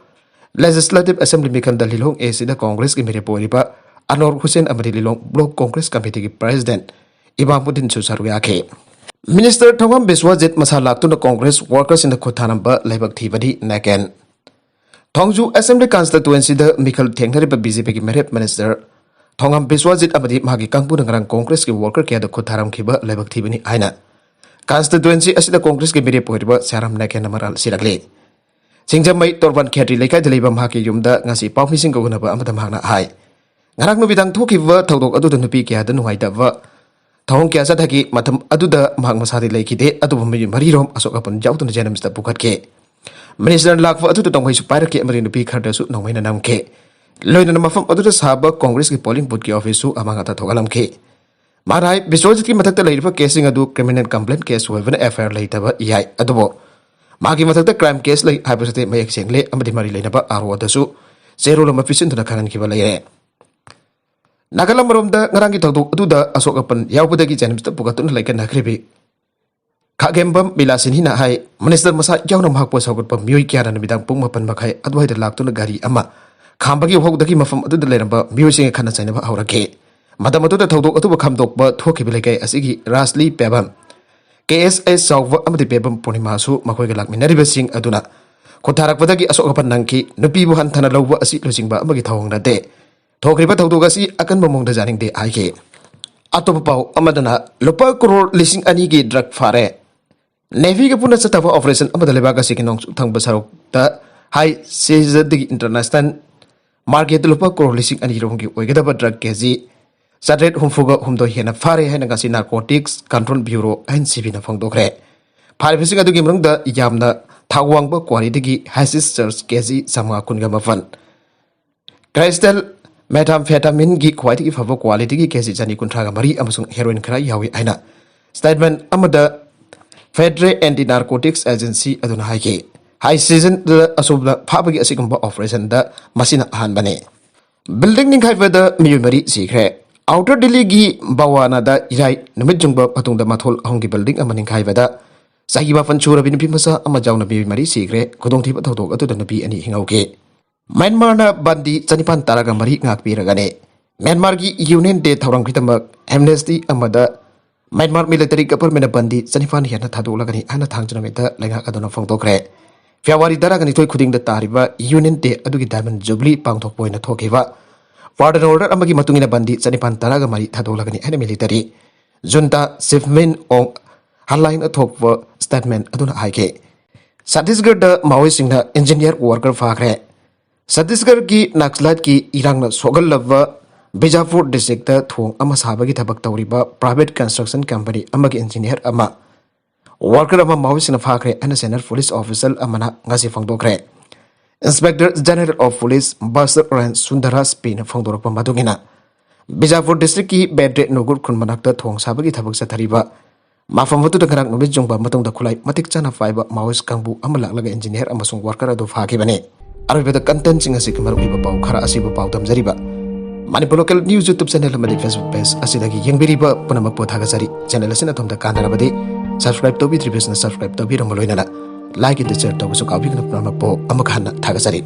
Legislative Assembly ꯃꯤꯈꯜꯗ Lilong A ꯑꯁꯤꯗ ꯀꯣꯡꯒ꯭ꯔꯦꯁꯀꯤ ꯃꯤꯔꯦꯞ ꯑꯣꯏꯔꯤꯕ ꯑꯅꯣꯔ ꯍꯨꯁꯦꯟ ꯑꯃꯗꯤ ꯂꯤꯂꯣꯡ Block Congress Committeeꯒꯤ President ꯏꯃꯥꯃꯨꯗꯤꯟꯁꯨ ꯁꯔꯨꯛ ꯌꯥꯈꯤ꯫ Minister ꯊꯣꯉꯝ ꯕꯤꯁ꯭ꯋꯖꯤꯠ ꯃꯁꯥ ꯂꯥꯛꯇꯨꯅ ꯀꯣꯡꯒ꯭ꯔꯦꯁ workerꯁꯤꯡꯗ ꯈꯨꯠ ꯊꯥꯔꯝꯕ ꯂꯥꯏꯕꯛ ꯊꯤꯕꯗꯤ ꯅꯥꯀꯦꯟ꯫ ꯊꯣꯡꯖꯨ Assembly Constituencyꯗ ꯃꯤꯈꯜ ꯊꯦꯡꯅꯔꯤꯕ BJPꯒꯤ ꯃꯤꯔꯦꯞ Minister ꯊꯣꯉꯝ ꯕꯤꯁ꯭ꯋꯖꯤꯠ ꯑꯃꯗꯤ ꯃꯍꯥꯛꯀꯤ ꯀꯥꯡꯕꯨꯅ ꯉꯔꯥꯡ ꯀꯣꯡꯒ꯭ꯔꯦꯁꯀꯤ worker ꯀꯌꯥꯗ ꯈꯨꯠ ꯊꯥꯔꯝꯈꯤꯕ ꯂꯥꯏꯕꯛ ꯊꯤꯕꯅꯤ ꯍꯥꯏꯅ constituency ꯑꯁꯤꯗ ꯀꯣꯡꯒ꯭ꯔꯦꯁꯀꯤ ꯃꯤꯔꯦꯞ ꯑꯣꯏꯔꯤꯕ ꯁꯤꯌꯥꯔꯥꯝ ꯅꯥꯀꯦꯟꯅ ꯃꯔꯥꯜ ꯁꯤꯔꯛꯂꯤ꯫ ꯁꯤꯡꯖꯃꯩ ꯇꯣꯔꯕꯥꯟ ꯈꯦꯇ꯭ꯔꯤ ꯂꯩꯀꯥꯏꯗ ꯂꯩꯕ ꯃꯍꯥꯛꯀꯤ ꯌꯨꯝꯗ ꯉꯁꯤ ꯄꯥꯎꯃꯤꯁꯤꯡꯒ ꯎꯅꯕ ꯑꯃꯗ ꯃꯍꯥꯛꯅ ꯍꯥꯏ, ꯉꯔꯥꯡ ꯅꯨꯃꯤꯗꯥꯡ ꯊꯣꯛꯈꯤꯕ ꯊꯧꯗꯣꯛ ꯑꯗꯨꯗ ꯅꯨꯄꯤ ꯀꯌꯥꯗ ꯅꯨꯡꯉꯥꯏꯇꯕ ꯊꯧꯑꯣꯡ ꯀꯌꯥ ꯆꯠꯊꯈꯤ꯫ ꯃꯇꯝ ꯑꯗꯨꯗ ꯃꯍꯥꯛ ꯃꯁꯥꯗꯤ ꯂꯩꯈꯤꯗꯦ, ꯑꯗꯨꯕꯨ ꯃꯤꯑꯣꯏ ꯃꯔꯤꯔꯣꯝ ꯑꯁꯣꯛ ꯑꯄꯟ ꯌꯥꯎꯗꯅ ꯖꯦꯅꯤꯝꯁꯇ ꯄꯨꯈꯠꯈꯤ꯫ Minister ꯂꯥꯛꯄ ꯑꯗꯨꯗ ꯅꯣꯡꯃꯩꯁꯨ ꯄꯥꯏꯔꯛꯈꯤ ꯑꯃꯗꯤ ꯅꯨꯄꯤ ꯈꯔꯗꯁꯨ ꯅꯣꯡꯃꯩꯅ ꯅꯝꯈꯤ꯫ ꯂꯣꯏꯅꯅ ꯃꯐꯝ ꯑꯗꯨꯗ ꯁꯥꯕ ꯀꯣꯡꯒ꯭ꯔꯦꯁꯀꯤ polling boothꯀꯤ officeꯁꯨ ꯑꯃꯥꯡ ꯑꯇꯥ ꯊꯣꯛꯍꯜꯂꯝꯈꯤ꯫ ꯃꯍꯥꯛꯅ ꯍꯥꯏ, ꯕꯤꯁ꯭ꯋꯖꯤꯠꯀꯤ ꯃꯊꯛꯇ ꯂꯩꯔꯤꯕ caseꯁꯤꯡ ꯑꯗꯨ criminal complaint case ꯑꯣꯏꯕꯅ FIR ꯂꯩꯇꯕ ꯌꯥꯏ, ꯑꯗꯨꯕꯨ ꯃꯍꯥꯛꯀꯤ ꯃꯊꯛꯇ crime case ꯂꯩ ꯍꯥꯏꯕꯁꯤꯗꯤ ꯃꯌꯦꯛ ꯁꯦꯡꯂꯦ ꯑꯃꯗꯤ ꯃꯔꯤ ꯂꯩꯅꯕ ROꯗꯁꯨ ꯆꯦꯔꯣꯜ ꯑꯃ ꯄꯤꯁꯤꯟꯗꯨꯅ ꯈꯪꯍꯟꯈꯤꯕ ꯂꯩꯔꯦ꯫ ꯅꯥꯒꯥꯂꯦꯟ ꯑꯃꯔꯣꯝꯗ ꯉꯔꯥꯡꯒꯤ ꯊꯧꯗꯣꯛ ꯑꯗꯨꯗ ꯑꯁꯣꯛ ꯑꯄꯟ ꯌꯥꯎꯕꯗꯒꯤ ꯖꯦꯅꯤꯝꯁꯇ ꯄꯨꯈꯠꯇꯨꯅ ꯂꯥꯏꯀꯠꯅꯈ꯭ꯔꯤꯕꯤ ꯈꯥꯒꯦꯝꯕꯝ ꯕꯤꯂꯥꯁꯤꯅꯤꯅ ꯍꯥꯏ, Minister ꯃꯁꯥ ꯌꯥꯎꯅ ꯃꯍꯥꯛꯄꯨ ꯁꯧꯒꯠꯄ ꯃꯤꯑꯣꯏ ꯀꯌꯥꯅ ꯅꯨꯃꯤꯗꯥꯡ ꯄꯨꯡ ꯃꯥꯄꯟ ꯃꯈꯥꯏ ꯑꯗꯨꯋꯥꯏꯗ ꯂꯥꯛꯇꯨꯅ ꯒꯥꯔꯤ ꯑꯃ ꯈꯥꯝꯕꯒꯤ ꯍꯧꯗꯒꯤ ꯃꯐꯝ ꯑꯗꯨꯗ ꯂꯩꯔꯝꯕ ꯃꯤꯑꯣꯏꯁꯤꯡꯒ ꯈꯠꯅ ꯆꯩꯅꯕ ꯍꯧꯔꯛꯈꯤ꯫ ꯃꯇꯝ ꯑꯗꯨꯗ ꯊꯧꯗꯣꯛ ꯑꯗꯨꯕꯨ ꯈꯥꯝꯗꯣꯛꯄ ꯊꯣꯛꯈꯤꯕ ꯂꯩꯀꯥꯏ ꯑꯁꯤꯒꯤ ꯔꯥꯁꯂꯤ ꯄꯦꯕꯝ, KSS ꯆꯥꯎꯕ ꯑꯃꯗꯤ ꯄꯦꯕꯝ ꯄꯨꯔꯅꯤꯃꯥꯁꯨ ꯃꯈꯣꯏꯒ ꯂꯥꯛꯃꯤꯟꯅꯔꯤꯕꯁꯤꯡ ꯑꯗꯨꯅ ꯈꯨꯠ ꯊꯥꯔꯛꯄꯗꯒꯤ ꯑꯁꯣꯛ ꯑꯄꯟ ꯅꯪꯈꯤ꯫ ꯅꯨꯄꯤꯕꯨ ꯍꯟꯊꯅ ꯂꯧꯕ ꯑꯁꯤ ꯂꯨꯆꯤꯡꯕ ꯑꯃꯒꯤ ꯊꯧꯑꯣꯡ ꯅꯠꯇꯦ꯫ ꯊꯣꯛꯈ꯭ꯔꯤꯕ ꯊꯧꯗꯣꯛ ꯑꯁꯤ ꯑꯀꯟꯕ ꯃꯑꯣꯡꯗ ꯌꯥꯅꯤꯡꯗꯦ ꯍꯥꯏꯈꯤ꯫ ꯑꯇꯣꯞꯄ ꯄꯥꯎ ꯑꯃꯗꯅ ꯂꯨꯄꯥ ꯀ꯭ꯔꯣꯔ ꯂꯤꯁꯤꯡ ꯑꯅꯤꯒꯤ drug ꯐꯥꯔꯦ꯫ Navyꯒ ꯄꯨꯟꯅ ꯆꯠꯊꯕ operation ꯑꯃꯗ ꯂꯩꯕꯥꯛ ꯑꯁꯤꯒꯤ ꯅꯣꯡꯆꯨꯞ ꯊꯪꯕ ꯁꯔꯨꯛꯇ ꯍꯥꯏ ꯁꯤꯖꯗꯒꯤ international marketꯇ ꯂꯨꯄꯥ ꯀ꯭ꯔꯣꯔ ꯂꯤꯁꯤꯡ ꯑꯅꯤ ꯔꯣꯝꯒꯤ ꯑꯣꯏꯒꯗꯕ drug ꯀꯦꯖꯤ ꯆꯥꯇ꯭ꯔꯦꯠ ꯍꯨꯝꯐꯨꯒ ꯍꯨꯝꯗꯣꯏ ꯍꯦꯟꯅ ꯐꯥꯔꯦ ꯍꯥꯏꯅ ꯉꯁꯤ Narcotics Control Bureau, NCBꯅ ꯐꯣꯡꯗꯣꯛꯈ꯭ꯔꯦ꯫ ꯐꯥꯔꯤꯕꯁꯤꯡ ꯑꯗꯨꯒꯤ ꯃꯅꯨꯡꯗ ꯌꯥꯝꯅ ꯊꯥꯛ ꯋꯥꯡꯕ qualityꯒꯤ hashish ꯆꯔꯁ ꯀꯦꯖꯤ ꯆꯥꯃꯉꯥ ꯀꯨꯟꯒ ꯃꯥꯄꯟ, crystal methamphetamineꯒꯤ ꯈ꯭ꯋꯥꯏꯗꯒꯤ ꯐꯕ qualityꯒꯤ ꯀꯦꯖꯤ ꯆꯅꯤ ꯀꯨꯟꯊ꯭ꯔꯥꯒ ꯃꯔꯤ ꯑꯃꯁꯨꯡ heroin ꯈꯔ ꯌꯥꯎꯏ ꯍꯥꯏꯅ statement ꯑꯃꯗ Federal Anti Narcotics Agency ꯑꯗꯨꯅ ꯍꯥꯏꯈꯤ꯫ ꯍꯥꯏ ꯁꯤꯖꯟꯗ ꯑꯁꯨꯝꯅ ꯐꯥꯕꯒꯤ ꯑꯁꯤꯒꯨꯝꯕ operationꯗ ꯃꯁꯤꯅ ꯑꯍꯥꯟꯕꯅꯤ꯫ Building ꯅꯤꯡꯈꯥꯏꯕꯗ ꯃꯤꯑꯣꯏ ꯃꯔꯤ ꯁꯤꯈ꯭ꯔꯦ꯫ Outer Delhiꯒꯤ ꯕꯋꯥꯅꯥꯗ ꯏꯔꯥꯏ ꯅꯨꯃꯤꯠ ꯌꯨꯡꯕ ꯃꯇꯨꯡꯗ ꯃꯊꯣꯜ ꯑꯍꯨꯝꯒꯤ building ꯑꯃ ꯅꯤꯡꯈꯥꯏꯕꯗ ꯆꯍꯤ ꯃꯥꯄꯟ ꯁꯨꯔꯕꯤ ꯅꯨꯄꯤ ꯃꯆꯥ ꯑꯃ ꯌꯥꯎꯅ ꯃꯤꯑꯣꯏ ꯃꯔꯤ ꯁꯤꯈ꯭ꯔꯦ꯫ ꯈꯨꯗꯣꯡꯊꯤꯕ ꯊꯧꯗꯣꯛ ꯑꯗꯨꯗ ꯅꯨꯄꯤ ꯑꯅꯤ ꯍꯤꯡꯍꯧꯈꯤ꯫ ꯃ꯭ꯌꯥꯟꯃꯥꯔꯅ ꯕꯟꯗꯤ ꯆꯅꯤꯄꯥꯟ ꯇꯔꯥꯒ ꯃꯔꯤ ꯉꯥꯛꯄꯤꯔꯒꯅꯤ꯫ ꯃ꯭ꯌꯥꯟꯃꯥꯔꯒꯤ ꯌꯨꯅꯤꯌꯟ ꯗꯦ ꯊꯧꯔꯝꯒꯤꯗꯃꯛ ꯑꯦꯝꯅꯦꯁꯇꯤ ꯑꯃꯗ ꯃ꯭ꯌꯥꯟꯃꯥꯔ ꯃꯤꯂꯤꯇꯔꯤ ꯒꯕꯔꯟꯃꯦꯟꯅ ꯕꯟꯗꯤ ꯆꯅꯤꯄꯥꯟ ꯍꯦꯟꯅ ꯊꯥꯗꯣꯛꯂꯒꯅꯤ ꯍꯥꯏꯅ ꯊꯥꯡꯖ ꯅꯨꯃꯤꯠꯇ ꯂꯩꯉꯥꯛ ꯑꯗꯨꯅ ꯐꯣꯡꯗꯣꯛꯈ꯭ꯔꯦ꯫ ꯐꯦꯕ꯭ꯔꯨꯋꯥꯔꯤ ꯇꯔꯥꯒ ꯅꯤꯊꯣꯏ ꯈꯨꯗꯤꯡꯗ ꯇꯥꯔꯤꯕ ꯌꯨꯅꯤꯌꯟ ꯗꯦ ꯑꯗꯨꯒꯤ ꯗꯥꯏꯃꯟ ꯖꯨꯕꯤꯂꯤ ꯄꯥꯡꯊꯣꯛꯄ ꯑꯣꯏꯅ ꯊꯣꯛꯈꯤꯕ ꯄꯥꯔꯗꯟ ꯑꯣꯔꯗꯔ ꯑꯃꯒꯤ ꯃꯇꯨꯡ ꯏꯟꯅ ꯕꯟꯗꯤ ꯆꯅꯤꯄꯥꯟ ꯇꯔꯥꯒ ꯃꯔꯤ ꯊꯥꯗꯣꯛꯂꯒꯅꯤ ꯍꯥꯏꯅ ꯃꯤꯂꯤꯇꯔꯤ ꯖꯨꯟꯇꯥ ꯆꯤꯐ ꯃꯤꯟ ꯑꯣꯡ ꯍꯟꯂꯥꯏꯟ ꯊꯣꯛꯄ ꯁ꯭ꯇꯦꯠꯃꯦꯟ ꯑꯗꯨꯅ ꯍꯥꯏꯈꯤ꯫ ꯁꯠꯇꯤꯁꯒꯔꯗ ꯃꯥꯑꯣꯏꯁꯤꯡꯅ ꯏꯟꯖꯤꯅꯤꯌꯔ ꯋꯥꯔꯀꯔ ꯐꯥꯈ꯭ꯔꯦ꯫ ꯁꯠꯇꯤꯁꯒꯔꯒꯤ ꯅꯛꯁꯂꯥꯏꯠꯀꯤ ꯏꯔꯥꯡꯅ ꯁꯣꯛꯍꯜꯂꯕ ꯕꯤꯖꯥꯄꯨꯔ ꯗꯤꯁꯇ꯭ꯔꯤꯛꯇ ꯊꯣꯡ ꯑꯃ ꯁꯥꯕꯒꯤ ꯊꯕꯛ ꯇꯧꯔꯤꯕ ꯄ꯭ꯔꯥꯏꯚꯦꯠ ꯀꯟꯁꯇ꯭ꯔꯛꯁꯟ ꯀꯝꯄꯅꯤ ꯑꯃꯒꯤ ꯏꯟꯖꯤꯅꯤꯌꯔ ꯑꯃ ꯋꯥꯔꯀꯔ ꯑꯃ ꯃꯥꯑꯣꯏꯁꯤꯡꯅ ꯐꯥꯈ꯭ꯔꯦ ꯍꯥꯏꯅ ꯁꯦꯅꯤꯌꯔ ꯄꯨꯂꯤꯁ ꯑꯣꯐꯤꯁꯤꯌꯦꯜ ꯑꯃꯅ ꯉꯁꯤ ꯐꯣꯡꯗꯣꯛꯈ꯭ꯔꯦ꯫ ꯏꯟꯁꯄꯦꯛꯇꯔ ꯖꯦꯅꯔꯦꯜ ꯑꯣꯐ ꯄꯨꯂꯤꯁ ꯕꯁꯇꯔ ꯔꯦꯟ ꯁꯨꯟꯗꯔꯥꯁ ꯄꯤꯅ ꯐꯣꯡꯗꯣꯔꯛꯄ ꯃꯇꯨꯡ ꯏꯟꯅ, ꯕꯤꯖꯥꯄꯨꯔ ꯗꯤꯁꯇ꯭ꯔꯤꯛꯀꯤ ꯕꯦꯗ꯭ꯔꯦ ꯅꯨꯒꯨꯔ ꯈꯨꯟ ꯃꯅꯥꯛꯇ ꯊꯣꯡ ꯁꯥꯕꯒꯤ ꯊꯕꯛ ꯆꯠꯊꯔꯤꯕ ꯃꯐꯝ ꯑꯗꯨꯗ ꯉꯔꯥꯡ ꯅꯨꯃꯤꯠ ꯌꯨꯡꯕ ꯃꯇꯨꯡꯗ ꯈꯨꯠꯂꯥꯏ ꯃꯇꯤꯛ ꯆꯥꯅ ꯄꯥꯏꯕ ꯃꯥꯑꯣꯏꯁ ꯀꯥꯡꯕꯨ ꯑꯃ ꯂꯥꯛꯂꯒ ꯏꯟꯖꯤꯅꯤꯌꯔ ꯑꯃꯁꯨꯡ ꯋꯥꯔꯀꯔ ꯑꯗꯨ ꯐꯥꯈꯤꯕꯅꯤ꯫ ꯑꯔꯣꯏꯕꯗ ꯀꯟꯇꯦꯟꯁꯤꯡ ꯑꯁꯤꯒꯤ ꯃꯔꯨꯑꯣꯏꯕ ꯄꯥꯎ ꯈꯔ ꯑꯁꯤꯕꯨ ꯄꯥꯎ ꯇꯝꯖꯔꯤꯕ Manipur local news YouTube channel ꯑꯃꯗꯤ ꯐꯦꯁꯕꯨꯛ ꯄꯦꯖ ꯑꯁꯤꯗꯒꯤ ꯌꯦꯡꯕꯤꯔꯤꯕ ꯄꯨꯝꯅꯃꯛꯄꯨ ꯊꯥꯒꯠꯆꯔꯤ꯫ ꯆꯦꯅꯦꯜ ꯑꯁꯤꯅ ꯑꯗꯣꯝꯗ ꯀꯥꯟꯅꯔꯕꯗꯤ ꯁꯕꯁꯀ꯭ꯔꯥꯏꯕ ꯇꯧꯕꯤꯗ꯭ꯔꯤꯕꯁꯤꯅ ꯁꯕꯁꯀ꯭ꯔꯥꯏꯕ ꯇꯧꯕꯤꯔꯝꯕ ꯂꯣꯏꯅꯅ ꯂꯥꯏꯛ ꯑꯗꯨ ꯁꯦꯌꯔ ꯇꯧꯕꯁꯨ ꯀꯥꯎꯕꯤꯒꯅꯨ꯫ ꯄꯨꯝꯅꯃꯛꯄꯨ ꯑꯃꯨꯛ ꯍꯟꯅ ꯊꯥꯒꯠꯆꯔꯤ꯫